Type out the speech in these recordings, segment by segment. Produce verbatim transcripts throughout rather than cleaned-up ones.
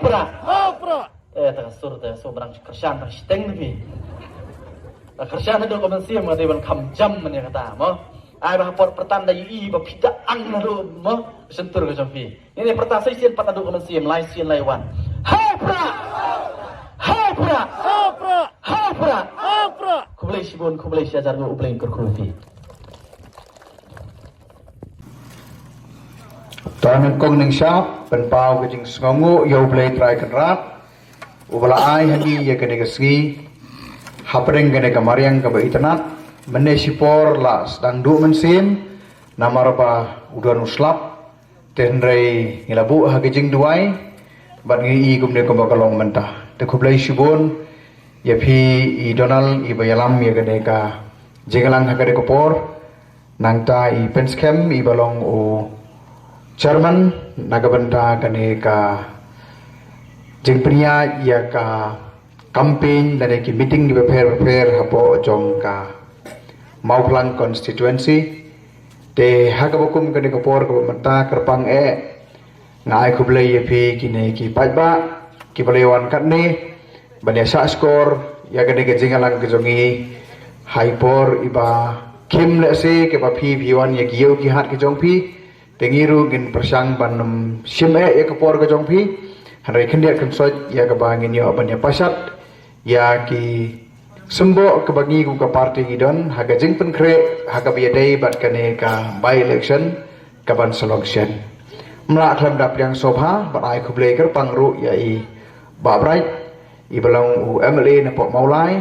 Prah. Hau Prah. Eh, ta ka sur, ta ka sur, ba dang kyrshan, ta ka shiteng na phi. Ta kyrshan haduh ka mynsiem, ka dei ban kham jam man ïa kata, mo. Ai ba ha por pyrtan da ïohi ba phi da ang naduh, mo. Shyntur ka jong phi. Ine pyrta sa shisien pat naduh ka mynsiem, lai sien lai wan. Hau Prah! Hau Prah! Hau Prah! Hau Prah! Hau Prah! Khublei shibun, khublei shihajar nguh, U Blei un kyrkhu ïa phi. To nyngkong nyngshap pynpaw ka jingsngewnguh ïa U Blei Trai Kynrad uba la ai ha ngi ïa kane ka sngi hapdeng kane ka mariang kaba itynnad. Mynne shipor la sdang duh mynsiem namar ba u don u slap. Te hynrei ngi la buh ha ka jingduwai bad ngi i kumne kumba ka long mynta. Te khublei shibun ïa phi i Donald iba ïalam ïa kane ka jingïalang ha kane ka por. Nangta i Pynskhem iba long u chairman na ka bynta kane ka jingpynïaid ïa ka campaign lane ki meeting kiba pher bapher hapoh jong ka Mawphlang constituency. Te ha kaba kum kane ka por kaba mynta kyrpang eh nga ai khublei ïa phi kine ki paidbah kiba la ïawan katne ban ïa shah shkor ïa kane ka jingïalang ka jong ngi. Hai por iba khim lehse kaba phi phi wan ïa ki ïew ki hat ka jong phi. Te ngi ruh ngin pyrshang ban ym shim eh ïa ka por ka jong phi. Hynrei khyndiat khynsoit ïa kaba ngin ïoh ban ïa pashat ïa ki symboh kaba ngi kum ka party ngi don ha ka jingpynkhreh ha kaba ïadei bad kane ka by election kaban sa long shen. Mlak khlem da pliang sobha bad ai khublei kyrpang ruh ïa i Bah Bright iba long u M L A na pok Mawlai.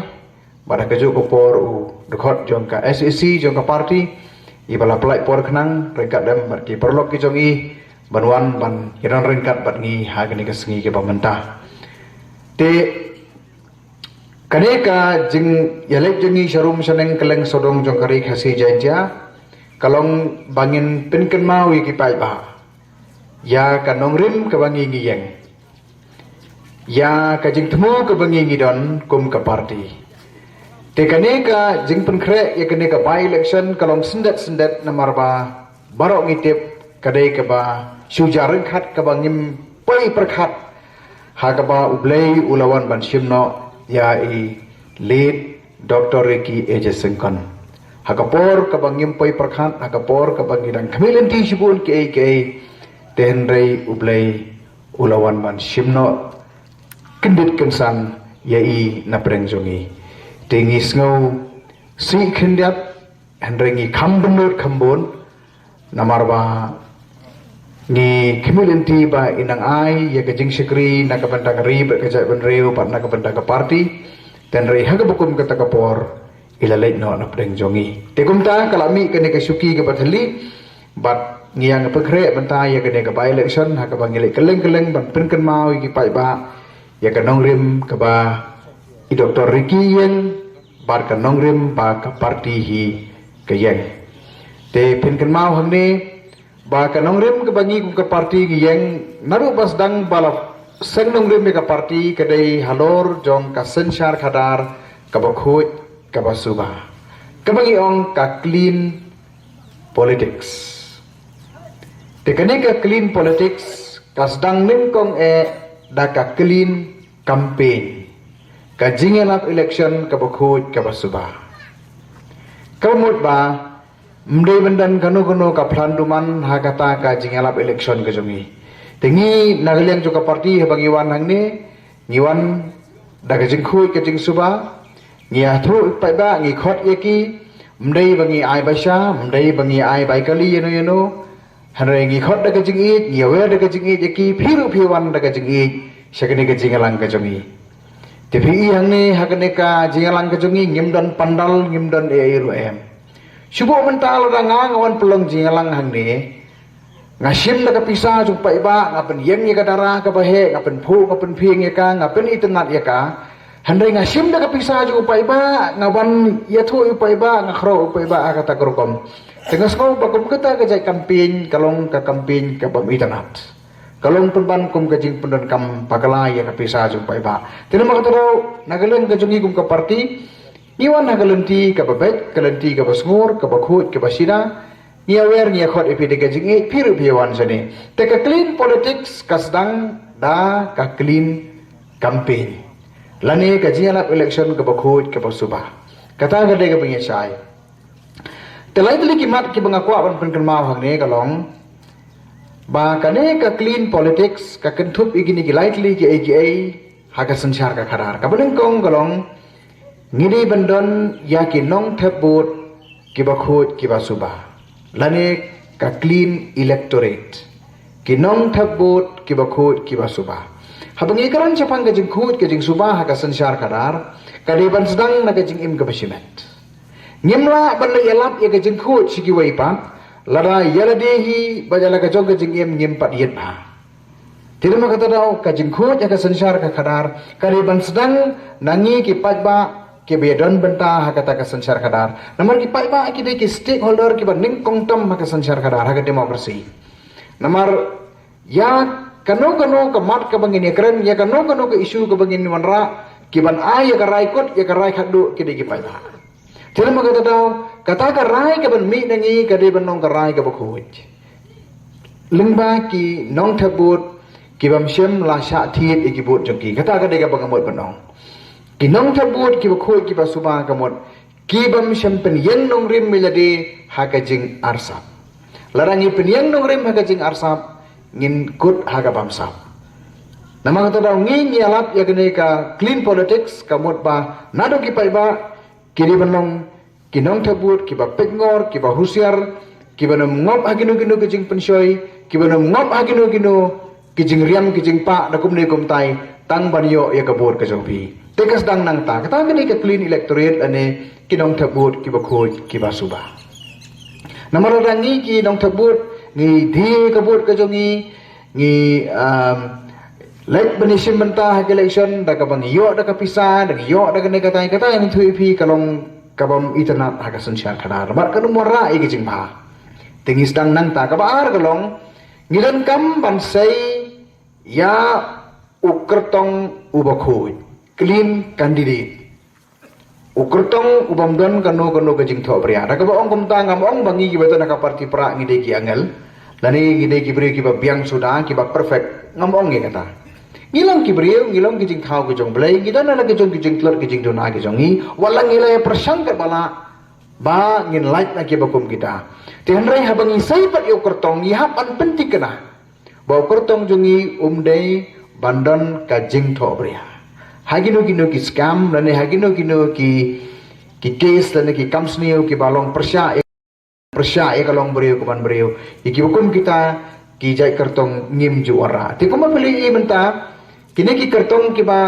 Bad ha kajuh ka por u dkhot jong ka S A C jong ka party iba la pynlait por khnang ryngkat lem bad ki paralok ki jong i ban wan ban ïadon ryngkat bad ngi ha kane ka sngi kaba mynta. Te kane ka jingïaleit jong ngi sharum shaneng kylleng sawdong jong ka Ri Khasi Jaiñtia ka long ba ngin pynkynmaw ïa ki paidbah ïa ka nongrim kaba ngi ngi ïeng, ïa ka jingthmu kaba ngi ngi don kum ka party. Te kane ka jingpynkhreh ïa kane ka by election ka long syndet syndet namar ba baroh ngi tip ka dei kaba shu jar ryngkhat kaba ngim poi pyrkhat ha kaba U Blei u la wan ban shim noh ïa i late Doctor Ricky A J Syngkon. Ha ka por kaba ngim poi pyrkhat, ha ka por kaba ngi dang khmih lynti shibun kiei kiei, te hynrei U Blei u la wan ban shim noh kyndit kynsan ïa i na pdeng jong ngi. Te ngi sngew sih khyndiat hynrei ngi kham bynnud kham bun namar ba ngi khmih lynti ba i nang ai ïa ka jingshakri na ka bynta ka ri bad ka jaitbynriew bad na ka bynta ka party. Te hynrei ha kaba kum kata ka por i la leit noh na pdeng jong ngi. Te kumta ka la mih kane ka shuki kaba thylli bad ngi ïa nga pynkhreh bynta ïa kane ka by election ha kaba ngi leit kylleng kylleng ban pynkynmaw ïa ki paidbah ïa ka nongrim kaba i Doctor Ricky ïeng bad ka nongrim ba ka party hi ka ïeng. Te pynkynmaw hangne ba ka nongrim kaba ngi kum ka party ngi ïeng naduh ba sdang ba la seng nongrim ïa ka party ka dei halor jong ka synshar khadar kaba khuid kaba suba kaba ngi ong ka clean politics. Te kane ka clean politics ka sdang nyngkong eh da ka clean campaign, ka jingïalap election kaba khuid kaba suba. Ka mut ba ym dei ban don kano kano ka plan duman ha kata ka jingïalap election ka jong ngi. Te ngi na ka liang jong ka party haba ngi wan hangne ngi wan da ka jingkhuid ka jingsuba. Ngi ïathuh ïa ki paidbah, ngi khot ïa ki, ym dei ba ngi ai baisa, ym dei ba ngi ai bai kali ïano ïano. Hynrei ngi khot da ka jingïeit, ngi ïawer da ka jingïeit ïa ki, phi ruh phi wan da ka jingïeit sha kane ka jingïalang ka jong ngi. Te phi i hangne ha kane ka jingïalang ka jong ngi ngim don pandal, ngim don ei ei ruh em. Shu buh mynta lada nga nga wan pynlong jingïalang hangne, nga shim da ka pisa jong u paidbah, nga pynïeng ïa ka dara kaba heh, nga pynphuh, nga pynphieng ïa ka, nga pynitynnad ïa ka. Hynrei nga shim da ka pisa jong u paidbah, nga wan ïathuh ïa u paidbah, nga khroh u paidbah ha kata ka rukom. Te nga sngew ba kum kata ka jait campaign ka long ka campaign kabym itynnad. Ka long pynban kum ka jingpyndonkam bakla ïa ka pisa jong u paidbah. Te namar kata ruh na ka liang ka jong ngi kum ka party ngi wan ha ka lynti kaba beit, ka lynti kaba sngur, kaba khuid, kaba shida. Ngi ïawer, ngi ïakhot ïa phi da ka jingïeit, phi ruh phi wan shane. Te ka clean politics ka sdang da ka clean campaign lane ka jingïalap election kaba khuid kaba suba. Kata ka dei kaba ngi shai. Te lai tylli ki mat kiba nga kwah ban pynkynmaw hangne ka long ba kane ka clean politics ka kynthup ïa kine ki lai tylli kiei kiei ha ka synshar ka khadar. Kaba nyngkong ka long ngi dei ban don ïa ki nongthep vote kiba khuid kiba suba lane ka clean electorate. Ki nongthep vote kiba khuid kiba suba. Haba ngi kren shaphang ka jingkhuid ka jingsuba ha ka synshar khadar, ka dei ban sdang na ka jingim kaba shimet. Ngim lah ban leit ïalap ïa ka jingkhuid sha kiwei pat lada ïa lade hi bad ïa la ka jong ka jingim ngim pat ïit bha. Te namar kata daw ka jingkhuid ha ka synshar ka khadar ka dei ban sdang na ngi ki paidbah kiba ïadon bynta ha kata ka synshar khadar. Namar ki paidbah ki dei ki stakeholder kiba nyngkong tam ha ka synshar khadar, ha ka democracy. Namar ïa kano kano ka mat kaba ngin ïakren, ïa kano kano ka issue kaba ngin wanrah, ki ban ai ïa ka rai kut, ïa ka rai khatduh ki dei ki paidbah. Te namar kata daw kata ka rai kaban mih na ngi ka dei ban long ka rai kaba khuid. Lyngba ki nongthep vote kibym shym la shah thied ïa ki vote jong ki. Kata ka dei kaba nga mut ban ong. Ki nongthep vote kiba khuid kiba suba ka mut kibym shym pynïeng nongrim ïa lade ha ka jingarsap. Lada ngi pynïeng nongrim ha ka jingarsap, ngin kut ha ka bamsap. Namar kata daw ngi ngi ïalap ïa kane ka clean politics ka mut ba naduh ki paidbah ki dei ban long ki nongthep vote kiba peit ngor, kiba husiar, kiban ym ngop ha kino kino ki jingpynshoi, kiban ym ngop ha kino kino ki jingriam ki jingpah da kumne kumtai tang ban ïoh ïa ka vote ka jong phi. Te ka sdang nangta, kata ka dei ka clean electorate lane ki nongthep vote kiba khuid kiba suba. Namar lada ngi ki nongthep vote ngi die ka vote ka jong ngi, ngi, um, leit ban ïashim bynta ha ka election da kaba ngi ïoh da ka pisa, da ngi ïoh da kane katai, kata ngi ïathuh ïa phi ka long kabym itynnad ha ka synshar khadar. Bad kan ym wanrah ïa ka jingbha. Te ngi sdang nangta. Kaba ar ka long ngi donkam ban sei ïa u kyrtong uba khuid, clean candidate. U kyrtong ubym don kano kano ka jingthohbria. Da kaba ong kumta ngam ong ba ngi kiba don ha ka party prah ngi dei ki angel lane ngi dei ki briew kiba biang suda, kiba perfect. Ngam ong ïa kata. Ngi long ki briew, ngi long ki jingthaw ki jong U Blei, ngi don la ki jong ki jingtlot ki jingduna ki jong ngi. Wat la ngi la ïa pyrshang katba lah ba ngin lait na kiba kum kita. Te hynrei haba ngi sei pat ïa u kyrtong ngi hap ban pynthikna ba u kyrtong jong ngi um dei ban don ka jingthohbria ha kino kino ki scam lane ha kino kino ki, ki case lane ki kam sniew kiba long pyrshah, pyrshah ïa ka longbriew ka manbriew. Ïa kiba kum kita ki jait kyrtong ngim ju wanrah. Te kumba phi la ïohi mynta kine ki kyrtong kiba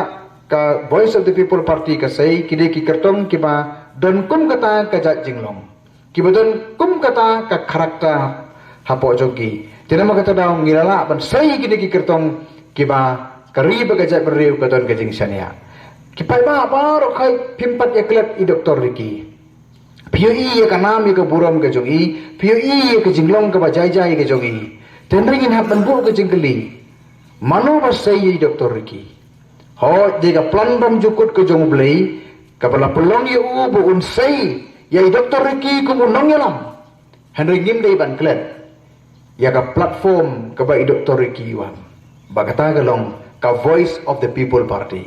ka Voice of the People Party ka sei, kine ki kyrtong kiba don kum kata ka jait jinglong, kiba don kum kata ka character hapoh jong ki. Te namar kata daw ngi la lah ban sei kine ki kyrtong kiba ka ri bad ka jaitbynriew ka don ka jingshaniah. Ki paidbah baroh khoit phim pat ïaklet ïa i Doctor Ricky. Phi ïohi ïa ka nam ïa ka burom ka jong i, phi ïohi ïa ka jinglong kaba jai jai ka jong i. Te hynrei ngin hap ban buh ka jingkylli, mano ba sei ïa i Doctor Ricky? Hooid, dei ka plan bymjukut ka jong U Blei kaba la pynlong ïa u ba un sei ïa i Doctor Ricky kum u nongïalam. Hynrei ngim dei ban klet ïa ka platform kaba i Doctor Ricky i wan. Ba kata ka long ka Voice of the People Party.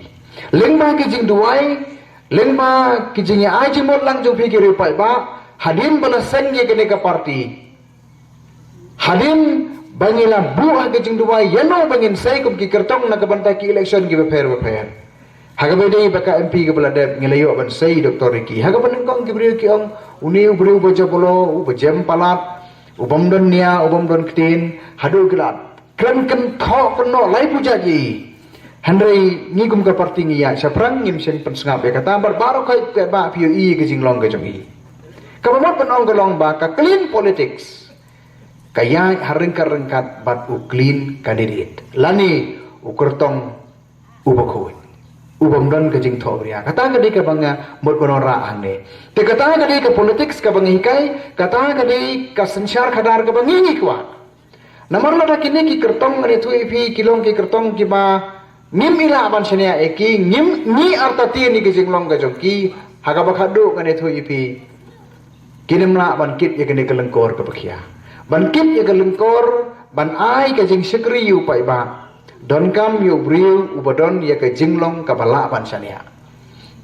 Lyngba ki jingduwai, lyngba ki jingïa-ai jingmut lang jong phi ki riew paidbah, hadien ba la seng ïa kane ka party, hadien ba ngi la buh ha ka jingduwai ïa no ba ngin sei kum ki kyrtong na ka bynta ki election kiba pher ba pher. Ha kaba dei ba ka M P kaba la dep ngi la ïoh ban sei Doctor Ricky. Ha kaba nyngkong ki briew ki ong une u briew uba jabolo, uba jem palat, ubym don nia, ubym don ktien, haduh ki la kren kynthoh kynnoh lai pujat ïa i. Hynrei ngi kum ka party ngi ïaid shaphrang, ngim shym pynsngap ïa kata, bad baroh khoit phi ba phi ïohi ka jinglong ka jong i. Kaba mut ban ong ka long ba ka clean politics ka ïaid ha ryngkat ryngkat bad u clean candidate lane u kyrtong uba khuid, ubym don ka jingthohbria. Kata ka dei kaba nga mut ban wanrah hangne. Te kata ka dei ka politics kaba nga hikai, kata ka dei ka synshar khadar kaba ngi ngi kwah. Namar lada kine ki kyrtong ngan ïathuh ïa phi ki long ki kyrtong kiba ngim i lah ban shaniah ïa ki, ngim, ngi artatien ïa ki jinglong ka jong ki, ha kaba khatduh ngan ïathuh ïa phi kin ym lah ban kit ïa kane ka lyngkor kaba khia, ban kit ïa ka lyngkor ban ai ka jingshakri ïa u paidbah. Donkam ïa u briew uba don ïa ka jinglong kaba lah ban shaniah.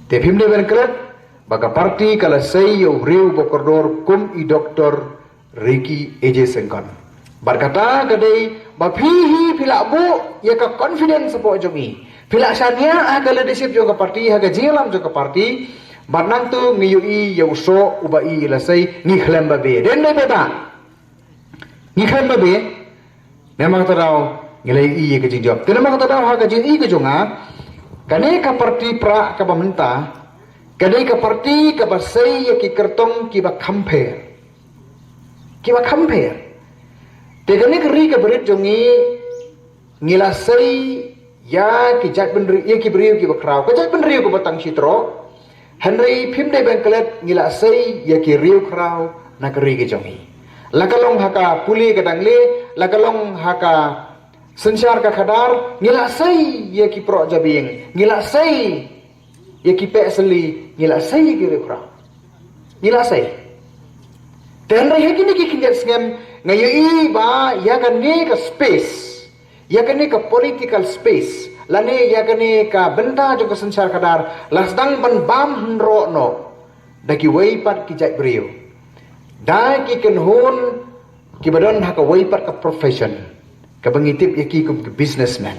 Te phim dei ban klet ba ka party ka la sei ïa u briew uba kordor kum i Doktor Ricky A J Syngkon. Bad kata ka dei ba phi hi phi la buh ïa ka confidence hapoh jong i. Phi la shaniah ha ka leadership jong ka party, ha ka jingïalam jong ka party. Bad nangta ngi ïohi ïa u soh uba i la sei, ngi khlem ba beh. Dei ne em dei ba ngi khlem ba beh? Namar kata daw ngi la ïohi ïa ka jingjop. Te namar kata daw ha ka jingïohi ka jong nga, kane ka party Prah kaba mynta ka dei ka party kaba sei ïa ki kyrtong kiba kham pher. Kiba kham pher. Te kane ka ri kaba rit jong ngi, ngi la sei ïa ki jaitbynriew, ïa ki briew kiba khraw. Ka jaitbynriew kaba tang shi troh. Hynrei phim dei ban klet, ngi la sei ïa ki riewkhraw na ka ri ka jong ngi. La ka long ha ka pule ka dangle, la ka long ha ka synshar ka khadar, ngi la sei ïa ki proh jabieng, ngi la sei ïa ki peh sylli, ngi la sei ïa ki riewkhraw. Ngi la sei. Te hynrei ha kine ki khyndiat snem nga ïohi ba ïa kane ka space, ïa kane ka political space, lane ïa kane ka bynta jong ka synshar khadar la sdang ban bam hynroh noh da kiwei pat ki jaitbynriew, da ki kynhun kiba don ha kawei pat ka profession, kaba ngi tip ïa ki kum ki businessman.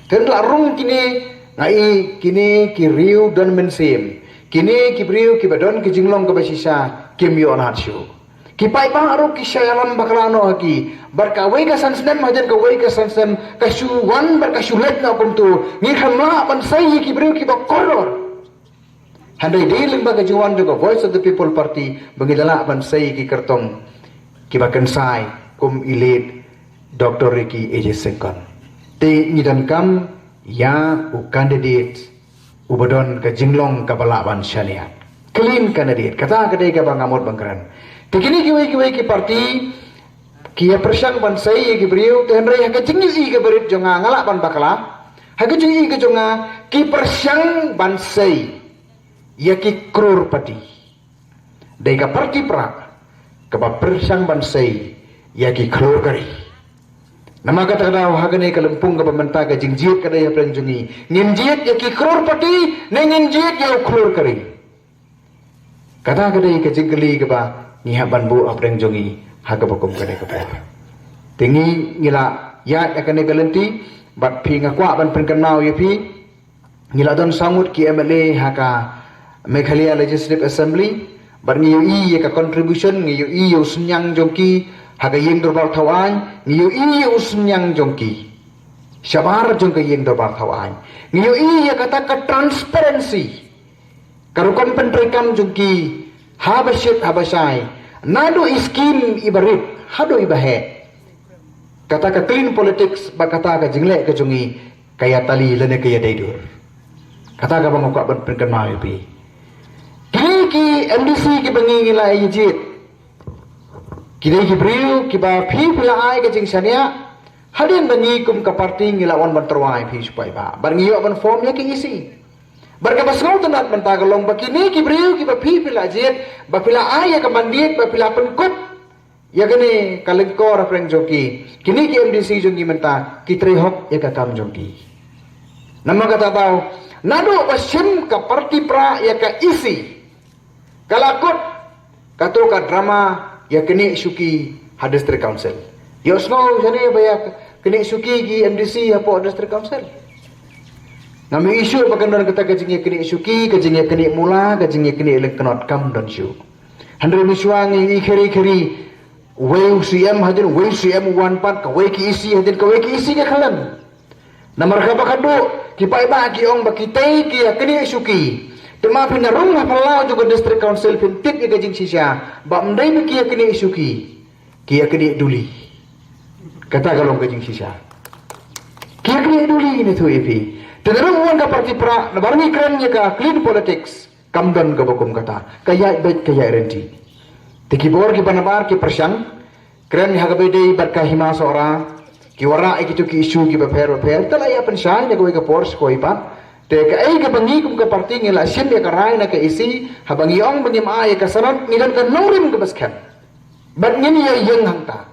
Te la rung kine, nga i kine ki riew don mynsiem, kine ki briew kiba don ki jinglong kaba shisha, kim ïoh lad shuh. Ki paidbah ruh ki shah ïalam bakla noh ha ki. Bad kawei ka san snem hajan kawei ka san snem ka shu wan bad ka shu leit noh kumto. Ngi khlem lah ban sei ïa ki briew kiba kordor. Hynrei dei lyngba ka jingwan jong ka Voice of the People Party ba ngi la lah ban sei ïa ki kyrtong kiba kynsai kum i late Doktor Ricky A J Syngkon. Te ngi donkam ïa u candidate uba don ka jinglong kaba lah ban shaniah. Clean candidate. Kata ka dei kaba nga mut ban kren. Te kine kiwei kiwei ki party ki ïa pyrshang ban sei ïa ki briew, te hynrei ha ka jingïohi kaba rit jong nga, nga lah ban bakla. Ha ka jingïohi ka jong nga, ki pyrshang ban sei ïa ki crorepati. Dei ka party Prah kaba pyrshang ban sei ïa ki klur kari. Namar kata ka daw ha kane ka lympung kaba mynta ka jingjied ka dei hapdeng jong ngi. Ngin jied ïa ki crorepati ne ngin jied ïa u klur kari? Kata ka dei ka jingkylli kaba ngi hap ban buh hapdeng jong ngi ha kaba kum kane ka por. Te ngi ngi la ïaid ha kane ka lynti bad phi nga kwah ban pynkynmaw ïa phi. Ngi la don saw ngut ki M L A ha ka Meghalaya Legislative Assembly, bad ngi ïohi ïa ka contribution, ngi ïohi ïa u synñiang jong ki ha ka ïing dorbar thaw aiñ, ngi ïohi ïa u synñiang jong ki shabar jong ka ïing dorbar thaw aiñ. Ngi ïohi ïa kata ka transparency, ka rukom pyntreikam jong ki haba shit haba shai, naduh i skim iba rit haduh iba heh. Kata ka clean politics bad kata ka jingleh ka jong ngi ka ïa tali lane ka ïa dei dur. Kata kaba nga kwah ban pynkynmaw ïa phi. Kine ki M D C kiba ngi ngi la ïa jied, ki dei ki briew kiba phi phi la ai ka jingshaniah. Hadien ba ngi kum ka party ngi la wan ban tyrwa ïa phi shu paidbah bad ngi ïoh ban form ïa ka E C. Bad kaba sngewtynnat mynta ka long ba kine ki briew kiba phi phi la jied, ba phi la ai ïa ka mandate, ba phi la pynkup ïa kane ka lyngkor hapdeng jong ki, kine ki M D C jong ngi mynta ki trei hok ïa ka kam jong ki. Namar kata daw, naduh ba shim ka party Prah ïa ka E C, ka la kut kato ka drama ïa knieh shuki ha District Council. Ïohsngew shane ba ïa knieh shuki ki M D C hapoh District Council. Ngam ïohi shuh ba kan don kata ka jingïaknieh shuki, ka jingïaknieh mula, ka jingïaknieh lyngknot, kam don shuh. Hynrei mynshuwa ngi ïohi kheri kheri, uwei u C M hadien uwei u C M u wan pat, kawei ka E C hadien kawei ka E C ka khlem. Namar kaba khadduh ki paidbah ki ong ba kitei ki ïaknieh shuki. Te ma phin ïa rung ha phyllaw jong ka District Council phin tip ïa ka jingshisha ba ym dei ba ki ïaknieh shuki, ki ïaknieh duli. Kata ka long ka jingshisha. Ki ïaknieh duli ne thuh ïa phi. Te naduh u wan ka party Prah, nabar ngi kren ïa ka clean politics, kam don kaba kum kata. Ka ïaid beit ka ïaid rynti. Te ki bor kiba nabar ki pyrshang, kren ha kaba ïadei bad ka Hima Sohra, ki wanrah ïa kito ki issue kiba pher ba pher, te la ïa pynshai na kawei ka por sha kawei pat. Te kaei kaba ngi kum ka party ngi la shim ïa ka rai na ka E C, haba ngi ong ba ngim ai ïa ka sanad, ngi don ka nongrim kaba skhem. Bad ngin ïa ïeng hangta.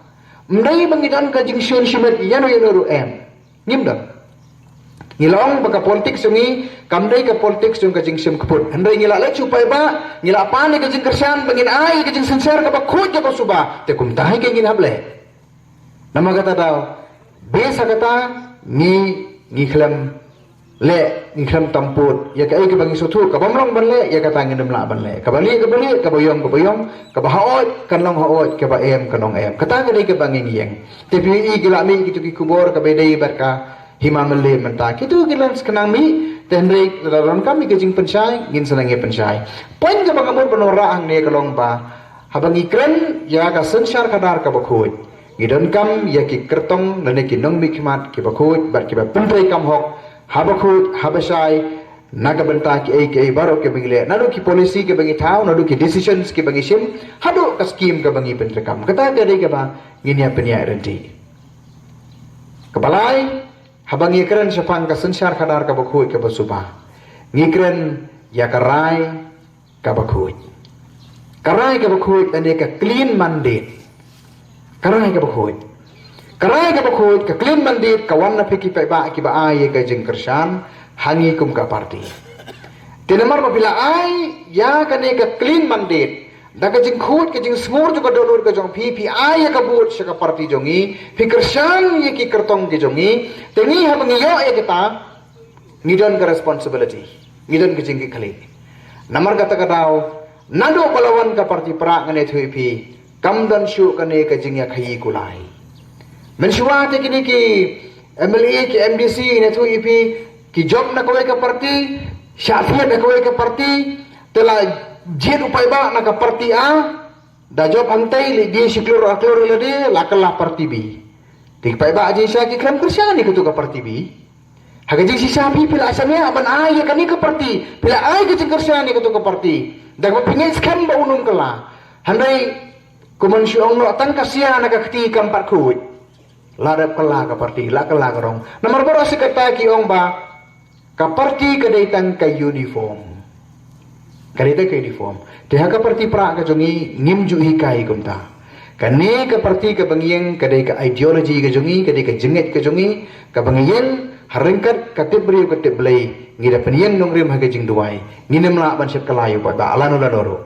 Ym dei ba ngi don ka jingshun shimet ïano ïano ruh, em. Ngim don. Ngi la ong ba ka politics jong ngi kam dei ka politics jong ka jingshim kput. Hynrei ngi la leit shu paidbah, ngi la pan ïa ka jingkyrshan ba ngin ai ïa ka jingsynshar kaba khuid kaba suba. Te kumta hi ka ngin hap leh. Namar kata daw, bad sa kata ngi, ngi khlem leh, ngi khlem tamput ïa kaei kaba ngi sngewthuh, kaba ym long ban leh, ïa kata ngin ym lah ban leh. Kaba lieh kaba lieh, kaba ïong kaba ïong, kaba haoid kan long haoid, kaba em kan long em. Kata ka dei kaba ngi ïeng. Te phi i ki la mih kito ki khubor kaba dei bad ka Hima Malli mynta. Kito ki la khnang mih, te hynrei lada donkam ïa ka jingpynshai, ngin sa nang ïa pynshai. Point kaba nga mut ban wanrah hangne ka long ba haba ngi kren ïa ka synshar khadar kaba khuid, ngi donkam ïa ki kyrtong lane ki nongmihkhmat kiba khuid bad kiba pyntreikam hok haba khuid haba shai, na ka bynta kiei kiei baroh kiba ngi leh, naduh ki policy kiba ngi thaw, naduh ki decisions kiba ngi shim, haduh ka scheme kaba ngi pyntreikam. Kata ka dei kaba ngin ïa pynïaid ryntih. Kaba lai, haba ngi kren shaphang ka synshar khadar kaba khuid kaba suba, ngi kren ïa ka rai kaba khuid. Ka rai kaba khuid lane ka clean mandate. Ka rai kaba khuid. Ka rai kaba khuid, ka clean mandate, ka wan na phi ki paidbah kiba ai ïa ka jingkyrshan ha ngi kum ka party. Te namar ba phi la ai ïa kane ka clean mandate, da ka jingkhuid ka jingsngur jong ka dohnud ka jong phi, phi ai ïa ka vote sha ka party jong ngi, phi kyrshan ïa ki kyrtong ki jong ngi, te ngi haba ngi ïoh ïa kita, ngi don ka responsibility, ngi don ka jingkitkhlieh. Namar kata ka daw, naduh ba la wan ka party Prah ngan ïathuh ïa phi, kam don shuh kane ka jingïakhaïi kulai. Mynshuwa te kine ki M L A, ki M D C, ngan ïathuh ïa phi, ki jop na kawei ka party, shah thied na kawei ka party, te la jied u paidbah na ka party A, da jop hangtei, leit die shi klur ar klur ïa lade, la kylla party B. Te ki paidbah jingshisha ki khlem kyrshan ïa kato ka party B. Ha ka jingshisha phi, phi la shaniah ban ai ïa kane ka party, phi la ai ka jingkyrshan ïa kato ka party, da kaba phi ngeit skhem ba un ym kylla. Hynrei kumno shu ong noh tang ka sia na ka kti kam pat khuid. La dep kylla ka party, la kylla ka rong. Namar baroh shi katta ki ong ba ka party ka dei tang ka uniform. Ka dei tang ka uniform. Te ha ka party Prah ka jong ngi ngim ju hikai kumta. Kane ka party kaba ngi ïeng ka dei ka ideology ka jong ngi, ka dei ka jingngeit ka jong ngi, kaba ngi ïeng ha ryngkat ka tip briew ka tip Blei, ngi da pynïeng nongrim ha ka jingduwai. Ngin ym lah ban shepkylla ïa u paidbah lano lano ruh.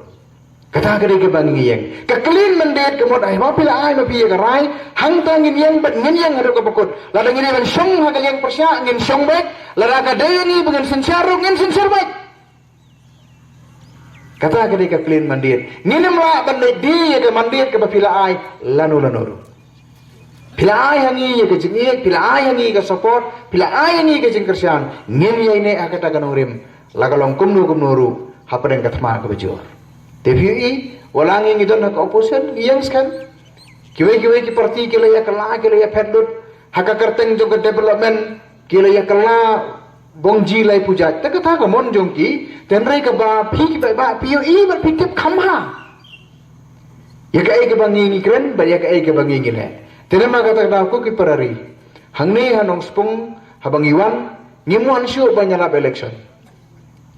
Kata ka dei kaba ngi ïeng. Ka clean mandate ka mut ai ba phi la ai ma phi ïa ka rai, hangta ngin ïeng bad ngin ïeng haduh kaba kut. Lada ngi dei ban shong ha ka liang pyrshah ngin shong beit, lada ka dei ïa ngi ba ngin synshar ruh ngin synshar beit. Kata ka dei ka clean mandate. Ngin ym lah ban leit die ïa ka mandate kaba phi la ai lano lano ruh. Phi la ai ha ngi ïa ka jingïeit, phi la ai ha ngi ka support, phi la ai ha ngi ka jingkyrshan. Ngin ïai neh ha kata ka nongrim, la ka long kumno kumno ruh, hapdeng ka thma kaba jur. Te phi i, wat la ngi ngi don ha ka opposition, ngi ïeng skhem. Kiwei kiwei ki party ki la ïa kylla, ki la ïa phet lut ha ka kyrteng jong ka development, ki la ïa kylla bong ji lai pujat. Te kata ka mon jong ki, te hynrei kaba phi ki paidbah phi ïohi bad phi tip kham bha ïa kaei kaba ngi ngi kren bad ïa kaei kaba ngi ngi leh. Te namar kata ka daw ko ki para ri, hangne ha Nongspung haba ngi wan, ngim wan shuh ban ïalap election.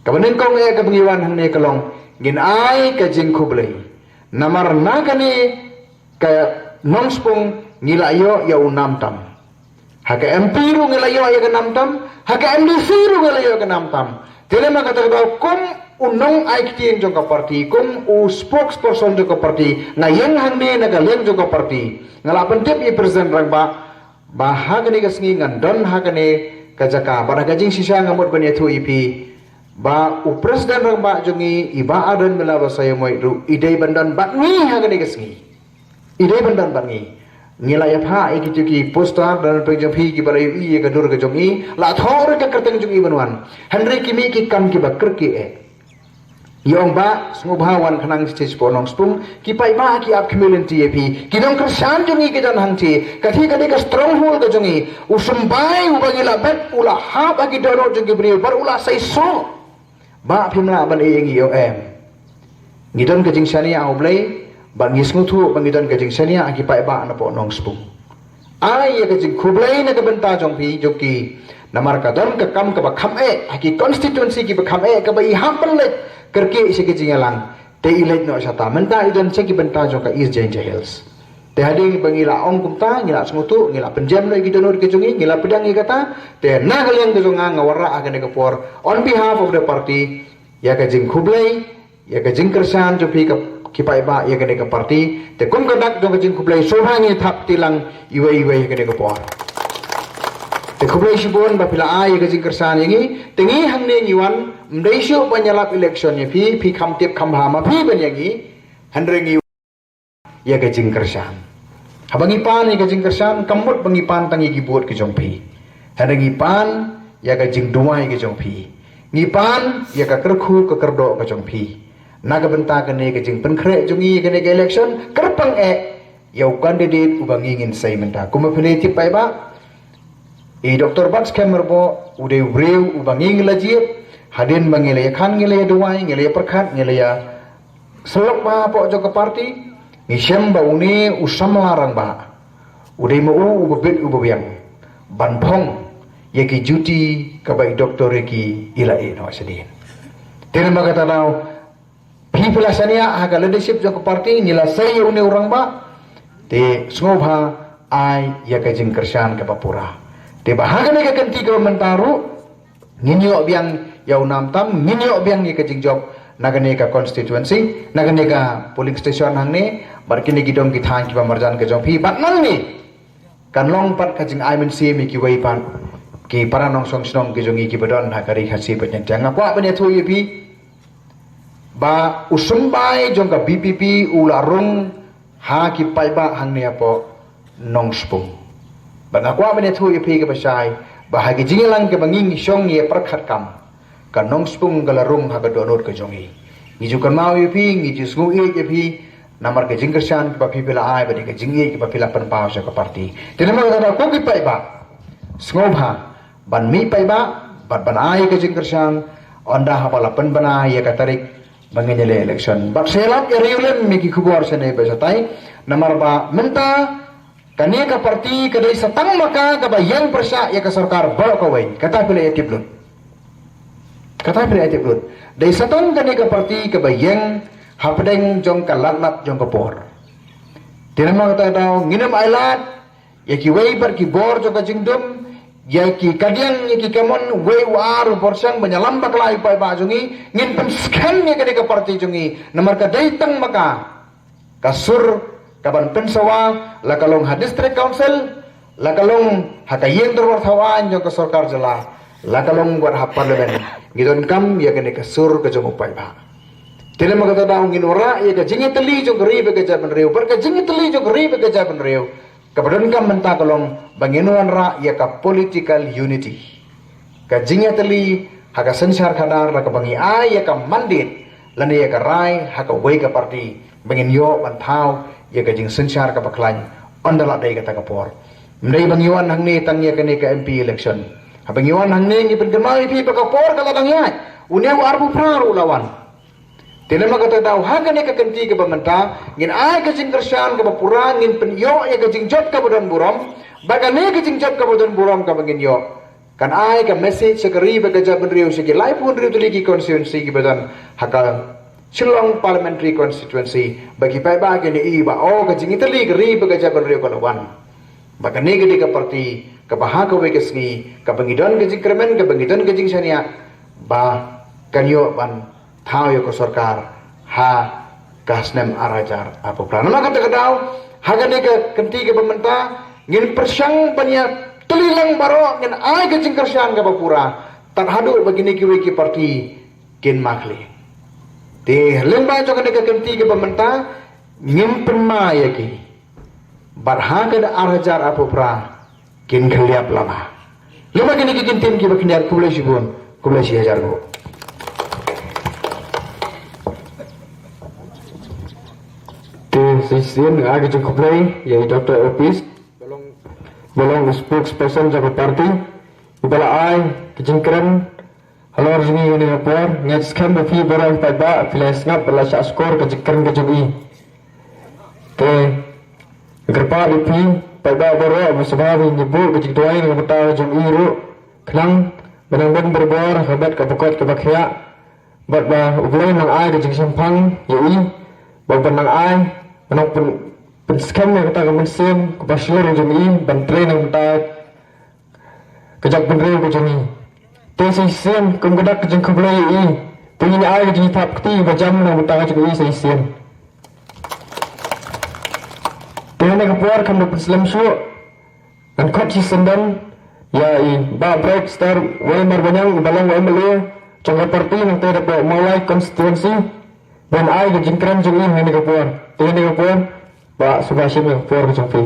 Kaba nyngkong eh kaba ngi wan hangne ka long ngin ai ka jingkhublei. Namar na kane ka Nongspung ngi la ïoh ïa u nam tam. Ha ka M P ruh ngi la ïoh ïa ka nam tam, ha ka M D C ruh ngi la ïoh ka nam tam. Te lem ma kata ka daw kum u nong ai ktien jong ka party, kum u spokesperson jong ka party, nga ïeng hangne na ka liang jong ka party. Nga la pyntip ïa i president rangbah ba ha kane ka sngi ngan don ha kane ka jaka. Bad ha ka jingshisha nga mut ban ïathuh ïa phi ba u president rangbah jong ngi, i Bah Ardent Miller Basaiawmoit ruh i dei ban don bad ngi ha kane ka sngi. I dei ban don bad ngi. Ngi la ïa phah ïa kito ki poster da pdeng jong phi kiba la ïohi ïa ka dur ka jong i, la thoh ruh ka kyrteng jong i ban wan. Hynrei ki mih ki kam kiba kyrkieh eh. I ong ba sngewbha wan khnang sha sha Nongspung, ki paidbah ki ap khmih lynti ïa phi. Ki nongkyrshan jong i ki don hangtei. Kata ka dei ka stronghold ka jong i. U symbai uba ngi la bet u la hap ha ki dohnud jong ki briew bad u la seisoh. Bah, phim lah ban ïeng ïa u em? Ngi don ka jingshaniah ha U Blei, ba ngi sngewthuh ba ngi don ka jingshaniah ha ki paidbah na poh Nongspung. Ai ïa ka jingkhublei na ka bynta jong phi jong ki. Namar ka don ka kam kaba kham eh ha ki constituency kiba kham eh, kaba i hap ban leit kyrkieh sha ki jingïalang. Te i leit noh shata, mynta i don sha ki bynta jong ka East Jaintia Hills. Te hadien ba ngi la ong kumta, ngi la sngewthuh, ngi la pynjem noh ïa ki dohnud ki jong ngi, ngi la pdiang ïa kata. Te na ka liang ka jong nga, nga wanrah ha kane ka por, on behalf of the party, ïa ka jingkhublei, ïa ka jingkyrshan jong phi ki paidbah ïa kane ka party. Te kum ka dak jong ka jingkhublei, sngewbha ngi thap tilang iwei iwei ïa kane ka por. Te khublei shibun ba phi la ai ïa ka jingkyrshan ïa ngi. Te ngi hangne ngi wan, ym dei shuh ban ïalap election ïa phi, phi kham tip kham bha ma phi ban ïa ngi. Hynrei ngi ïa ka jingkyrshan. Haba ngi pan ïa ka jingkyrshan, kam mut ba ngi pan tang ïa ki vote ki jong phi. Hynrei ngi pan ïa ka jingduwai ki jong phi. Ngi pan ïa ka kyrkhu ka kyrdoh ka jong phi. Na ka bynta kane ka jingpynkhreh jong ngi ïa kane ka election, kyrpang eh ïa u candidate uba ngi ngin sei mynta. Kumba phi la tip paidbah, i Doctor Batskhem Myrboh u dei u briew uba ngi ngi la jied, hadien ba ngi la ïa khan, ngi la ïa duwai, ngi la ïa pyrkhat, ngi la ïa sylok bha hapoh jong ka party, ngi shem ba une u samla rangbah u dei ma u uba bit uba biang ban phong ïa ki duty kaba i Doctor Ricky i la ïeh noh shadien. Te namar kata daw, phi phi la shaniah ha ka leadership jong ka party, ngi la sei ïa une u rangbah. Te sngewbha ai ïa ka jingkyrshan kaba pura. Te ba ha kane ka kynti kaba mynta ruh, ngin ïoh biang ïa u nam tam, ngin ïoh biang ïa ka jingjop na kane ka constituency, na kane ka polling station hangne, bad kine ki dong ki thaiñ kiba marjan ka jong phi, bad nangne kan long pat ka jingai mynsiem ïa kiwei pat ki para nongshong shnong ki jong ngi kiba don ha ka ri Khasi bad Jaiñtia. Nga kwah ban ïathuh ïa phi ba u symbai jong ka VPP u la rung ha ki paidbah hangne hapoh Nongspung. Bad nga kwah ban ïathuh ïa phi kaba shai ba ha ki jingïalang kiba ngi ngi shong ngi ïa pyrkhat kam, ka Nongspung ka la rung ha ka dohnud ka jong ngi. Ngi ju kynmaw ïa phi, ngi ju sngew ïeit ïa phi namar ka jingkyrshan kaba phi phi la ai bad ka jingïeit kaba phi la pynpaw sha ka party. Te namar kata ko ki paidbah, sngewbha ban mih paidbah bad ban ai ka jingkyrshan, ynda haba la pynbna ïa ka tarik ba ngin ïaleh election. Bad sa ïalap ïa riewlem ïa ki khubor shane bad shatai, namar ba mynta kane ka party ka dei sa tang ma ka kaba ïeng pyrshah ïa ka sorkar baroh kawei. Kata phi la ïa tip lut. Kata phi la ïa tip lut. Dei sa tang kane ka party kaba ïeng hapdeng jong ka lad lad jong ka por. Te namar kata daw ngin ym ailad ïa kiwei pat ki bor jong ka jingdum, ïa ki kadiang, ïa ki kamon, wei u ar u bor shang ban ïalam bakla ïa u paidbah jong ngi. Ngin pynskhem ïa kane ka party jong ngi namar ka dei tang ma ka ka sur kaban pynsawa, la ka long ha district council, la ka long ha ka ïing dorbar thaw aiñ jong ka sorkar jylla, la ka long wat ha parliament. Ngi donkam ïa kane ka sur ka jong u paidbah. Te namar kata daw ngin wanrah ïa ka jingïatylli jong ka ri bad ka jaitbynriew, bad ka jingïatylli jong ka ri bad ka jaitbynriew kaba donkam mynta ka long ba ngin wanrah ïa ka political unity, ka jingïatylli ha ka synshar khadar, la kaba ngi ai ïa ka mandate lane ïa ka rai ha kawei ka party ba ngin ïoh ban thaw ïa ka jingsynshar kaba khlaiñ ynda la dei kata ka por. Ym dei ba ngi wan hangne tang ïa kane ka MP election. Haba ngi wan hangne ngi pynkynmaw ïa phi ba ka por ka la dang ïaid, une u arphew phra ruh la wan. Te namar kata daw ha kane ka kynti kaba mynta ngin ai ka jingkyrshan kaba pura, ngin pynïoh ïa ka jingjop kaba don burom. Ba kane ka jingjop kaba don burom kaba ngin ïoh kan ai ka message sha ka ri bad ka jaitbynriew, sha ki laiphew hynriew tylli ki constituency kiba don ha ka Shillong Parliamentary Constituency, ba ki paidbah kin ïohi ba, oh, ka jingïatylli ka ri bad ka jaitbynriew ka la wan. Ba kane ka dei ka party kaba ha kawei ka sngi kaba ngi don ka jingkyrmen, kaba ngi don ka jingshaniah ba kan ïoh ban thaw ïa ka sorkar ha ka snem ar hajar arphew phra. Namar kata ka daw ha kane ka kynti kaba mynta ngin pyrshang ban ïatylli lang baroh, ngin ai ka jingkyrshan kaba pura tad haduh ba kine kiwei ki party kin mah khlieh. Te lyngba jong kane ka kynti kaba mynta ngin pynmai ïa ki bad ha ka ar hajar arphew phra kin khlieh lama. Lyngba kine ki kyntien kiba khyndiat, khublei shibun, khublei shi hajar nguh. Te shisien nga ai ka jingkhublei ïa i Doctor Opis ba long spokesperson jong ka party, iba la ai ka jingkren halor jong ngi ha kane ka por. Nga ngeit skhem ba phi baroh paidbah phi la sngap bad la shah shkor ka jingkren ka jong i. Te nga kyrpad ïa phi paidbah baroh ba sngewbha phi buh ka jingduwai na ka bynta jong i ruh khnang ba nang don barabor ha ka met ka ba koit ka ba khiah, bad ba U Blei un nang ai ka jingshemphang ïa i, bad ba nang ai, ba nang pyn Pynskhem ïa kata ka mynsiem kaba shlur jong i ban trei na ka bynta ka jaitbynriew ka jong i. Te sa shisien kum ka dak ka jingkhublei ïa i, te ngin ai ka jingthap kti ba jam na ka bynta ka jong i sa shisien. Te ha kane ka por kham da pynslem shuh, ngan khot shisyndon ïa i Bah Brightstar Wai Marbaniang, i ba long u M L A jong ka party nangta hapoh Mawlai constituency, ban ai ka jingkren jong i ha kane ka por. Te ha kane ka por, Bah, sngewbha shim ïa ka por ka jong phi.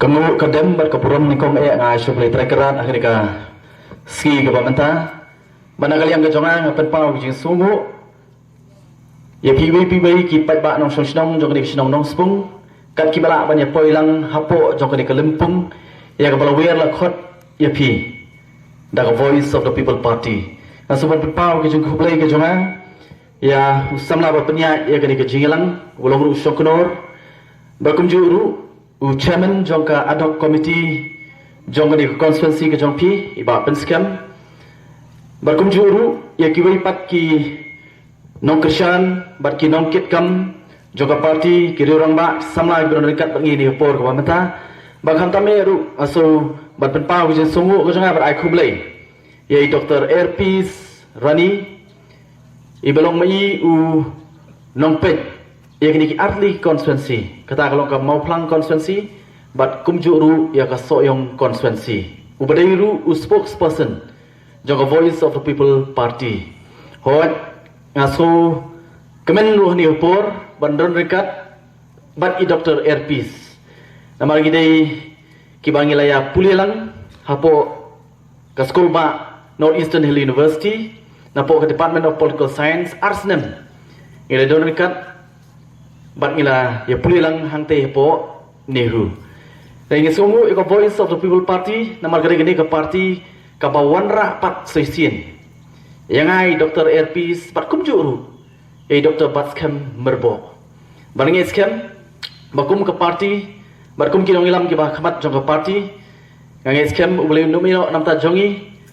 Ka mut ka dem bad ka burom nyngkong eh nga ai sha U Blei Trai Kynrad ha kane ka sngi kaba mynta. Bad na ka liang ka jong nga nga pynpaw ka jingsngewnguh ïa phi iwei pa iwei ki paidbah nongshong shnong jong kane ka shnong Nongspung, kat kiba lah ban ïa poi lang hapoh jong kane ka lympung ïa kaba la wer la khot ïa phi da ka Voice of the People Party. Nga sngewbha ban pynpaw ka jingkhublei ka jong nga ïa u samla ba pynïaid ïa kane ka jingïalang, u long ruh u shongknor, bad kumjuh ruh u chairman jong ka ad hoc committee jong kane ka constituency ka jong phi, i Bah Pynskhem, bad kumjuh ruh ïa kiwei pat ki nongkyrshan bad ki nongkitkam jong ka party, ki riew rangbah, samla kiba don ryngkat bad ngi ha kane ka por kaba mynta. Bad khamtam eh ruh nga sngewbha ban pynpaw ka jingsngewnguh ka jong nga bad ai khublei ïa i Doctor Airpeace Rani, i ba long ma i u nongpeit ïa kine ki artylli constituency, kata ka long ka Mawphlang constituency bad kumjuh ruh ïa ka Sohiong constituency, u ba dei ruh u spokesperson jong ka Voice of the People Party. Hooid, nga sngewkmen ruh ha kane ka por ban don ryngkat bad i Doctor Airpeace, namar ngi dei kiba ngi la ïa pule lang hapoh ka skul ba North Eastern Hill University, napoh ka Department of Political Science, ar snem ngi la don ryngkat bad ngi la ïa pule lang hangtei hapoh NEHU. Te ngi sngewbha ïa ka Voice of the People Party namar ka dei kane ka party kaba wanrah pat sa shisien ïa nga i Doctor Airpeace bad kumjuh ruh ïa i Doctor Batskhem Myrboh. Bad nga ngeit skhem ba kum ka party bad kum ki nongïalam kiba khmat jong ka party, nga ngeit skhem U Blei un ïehnoh na ka bynta jong ngi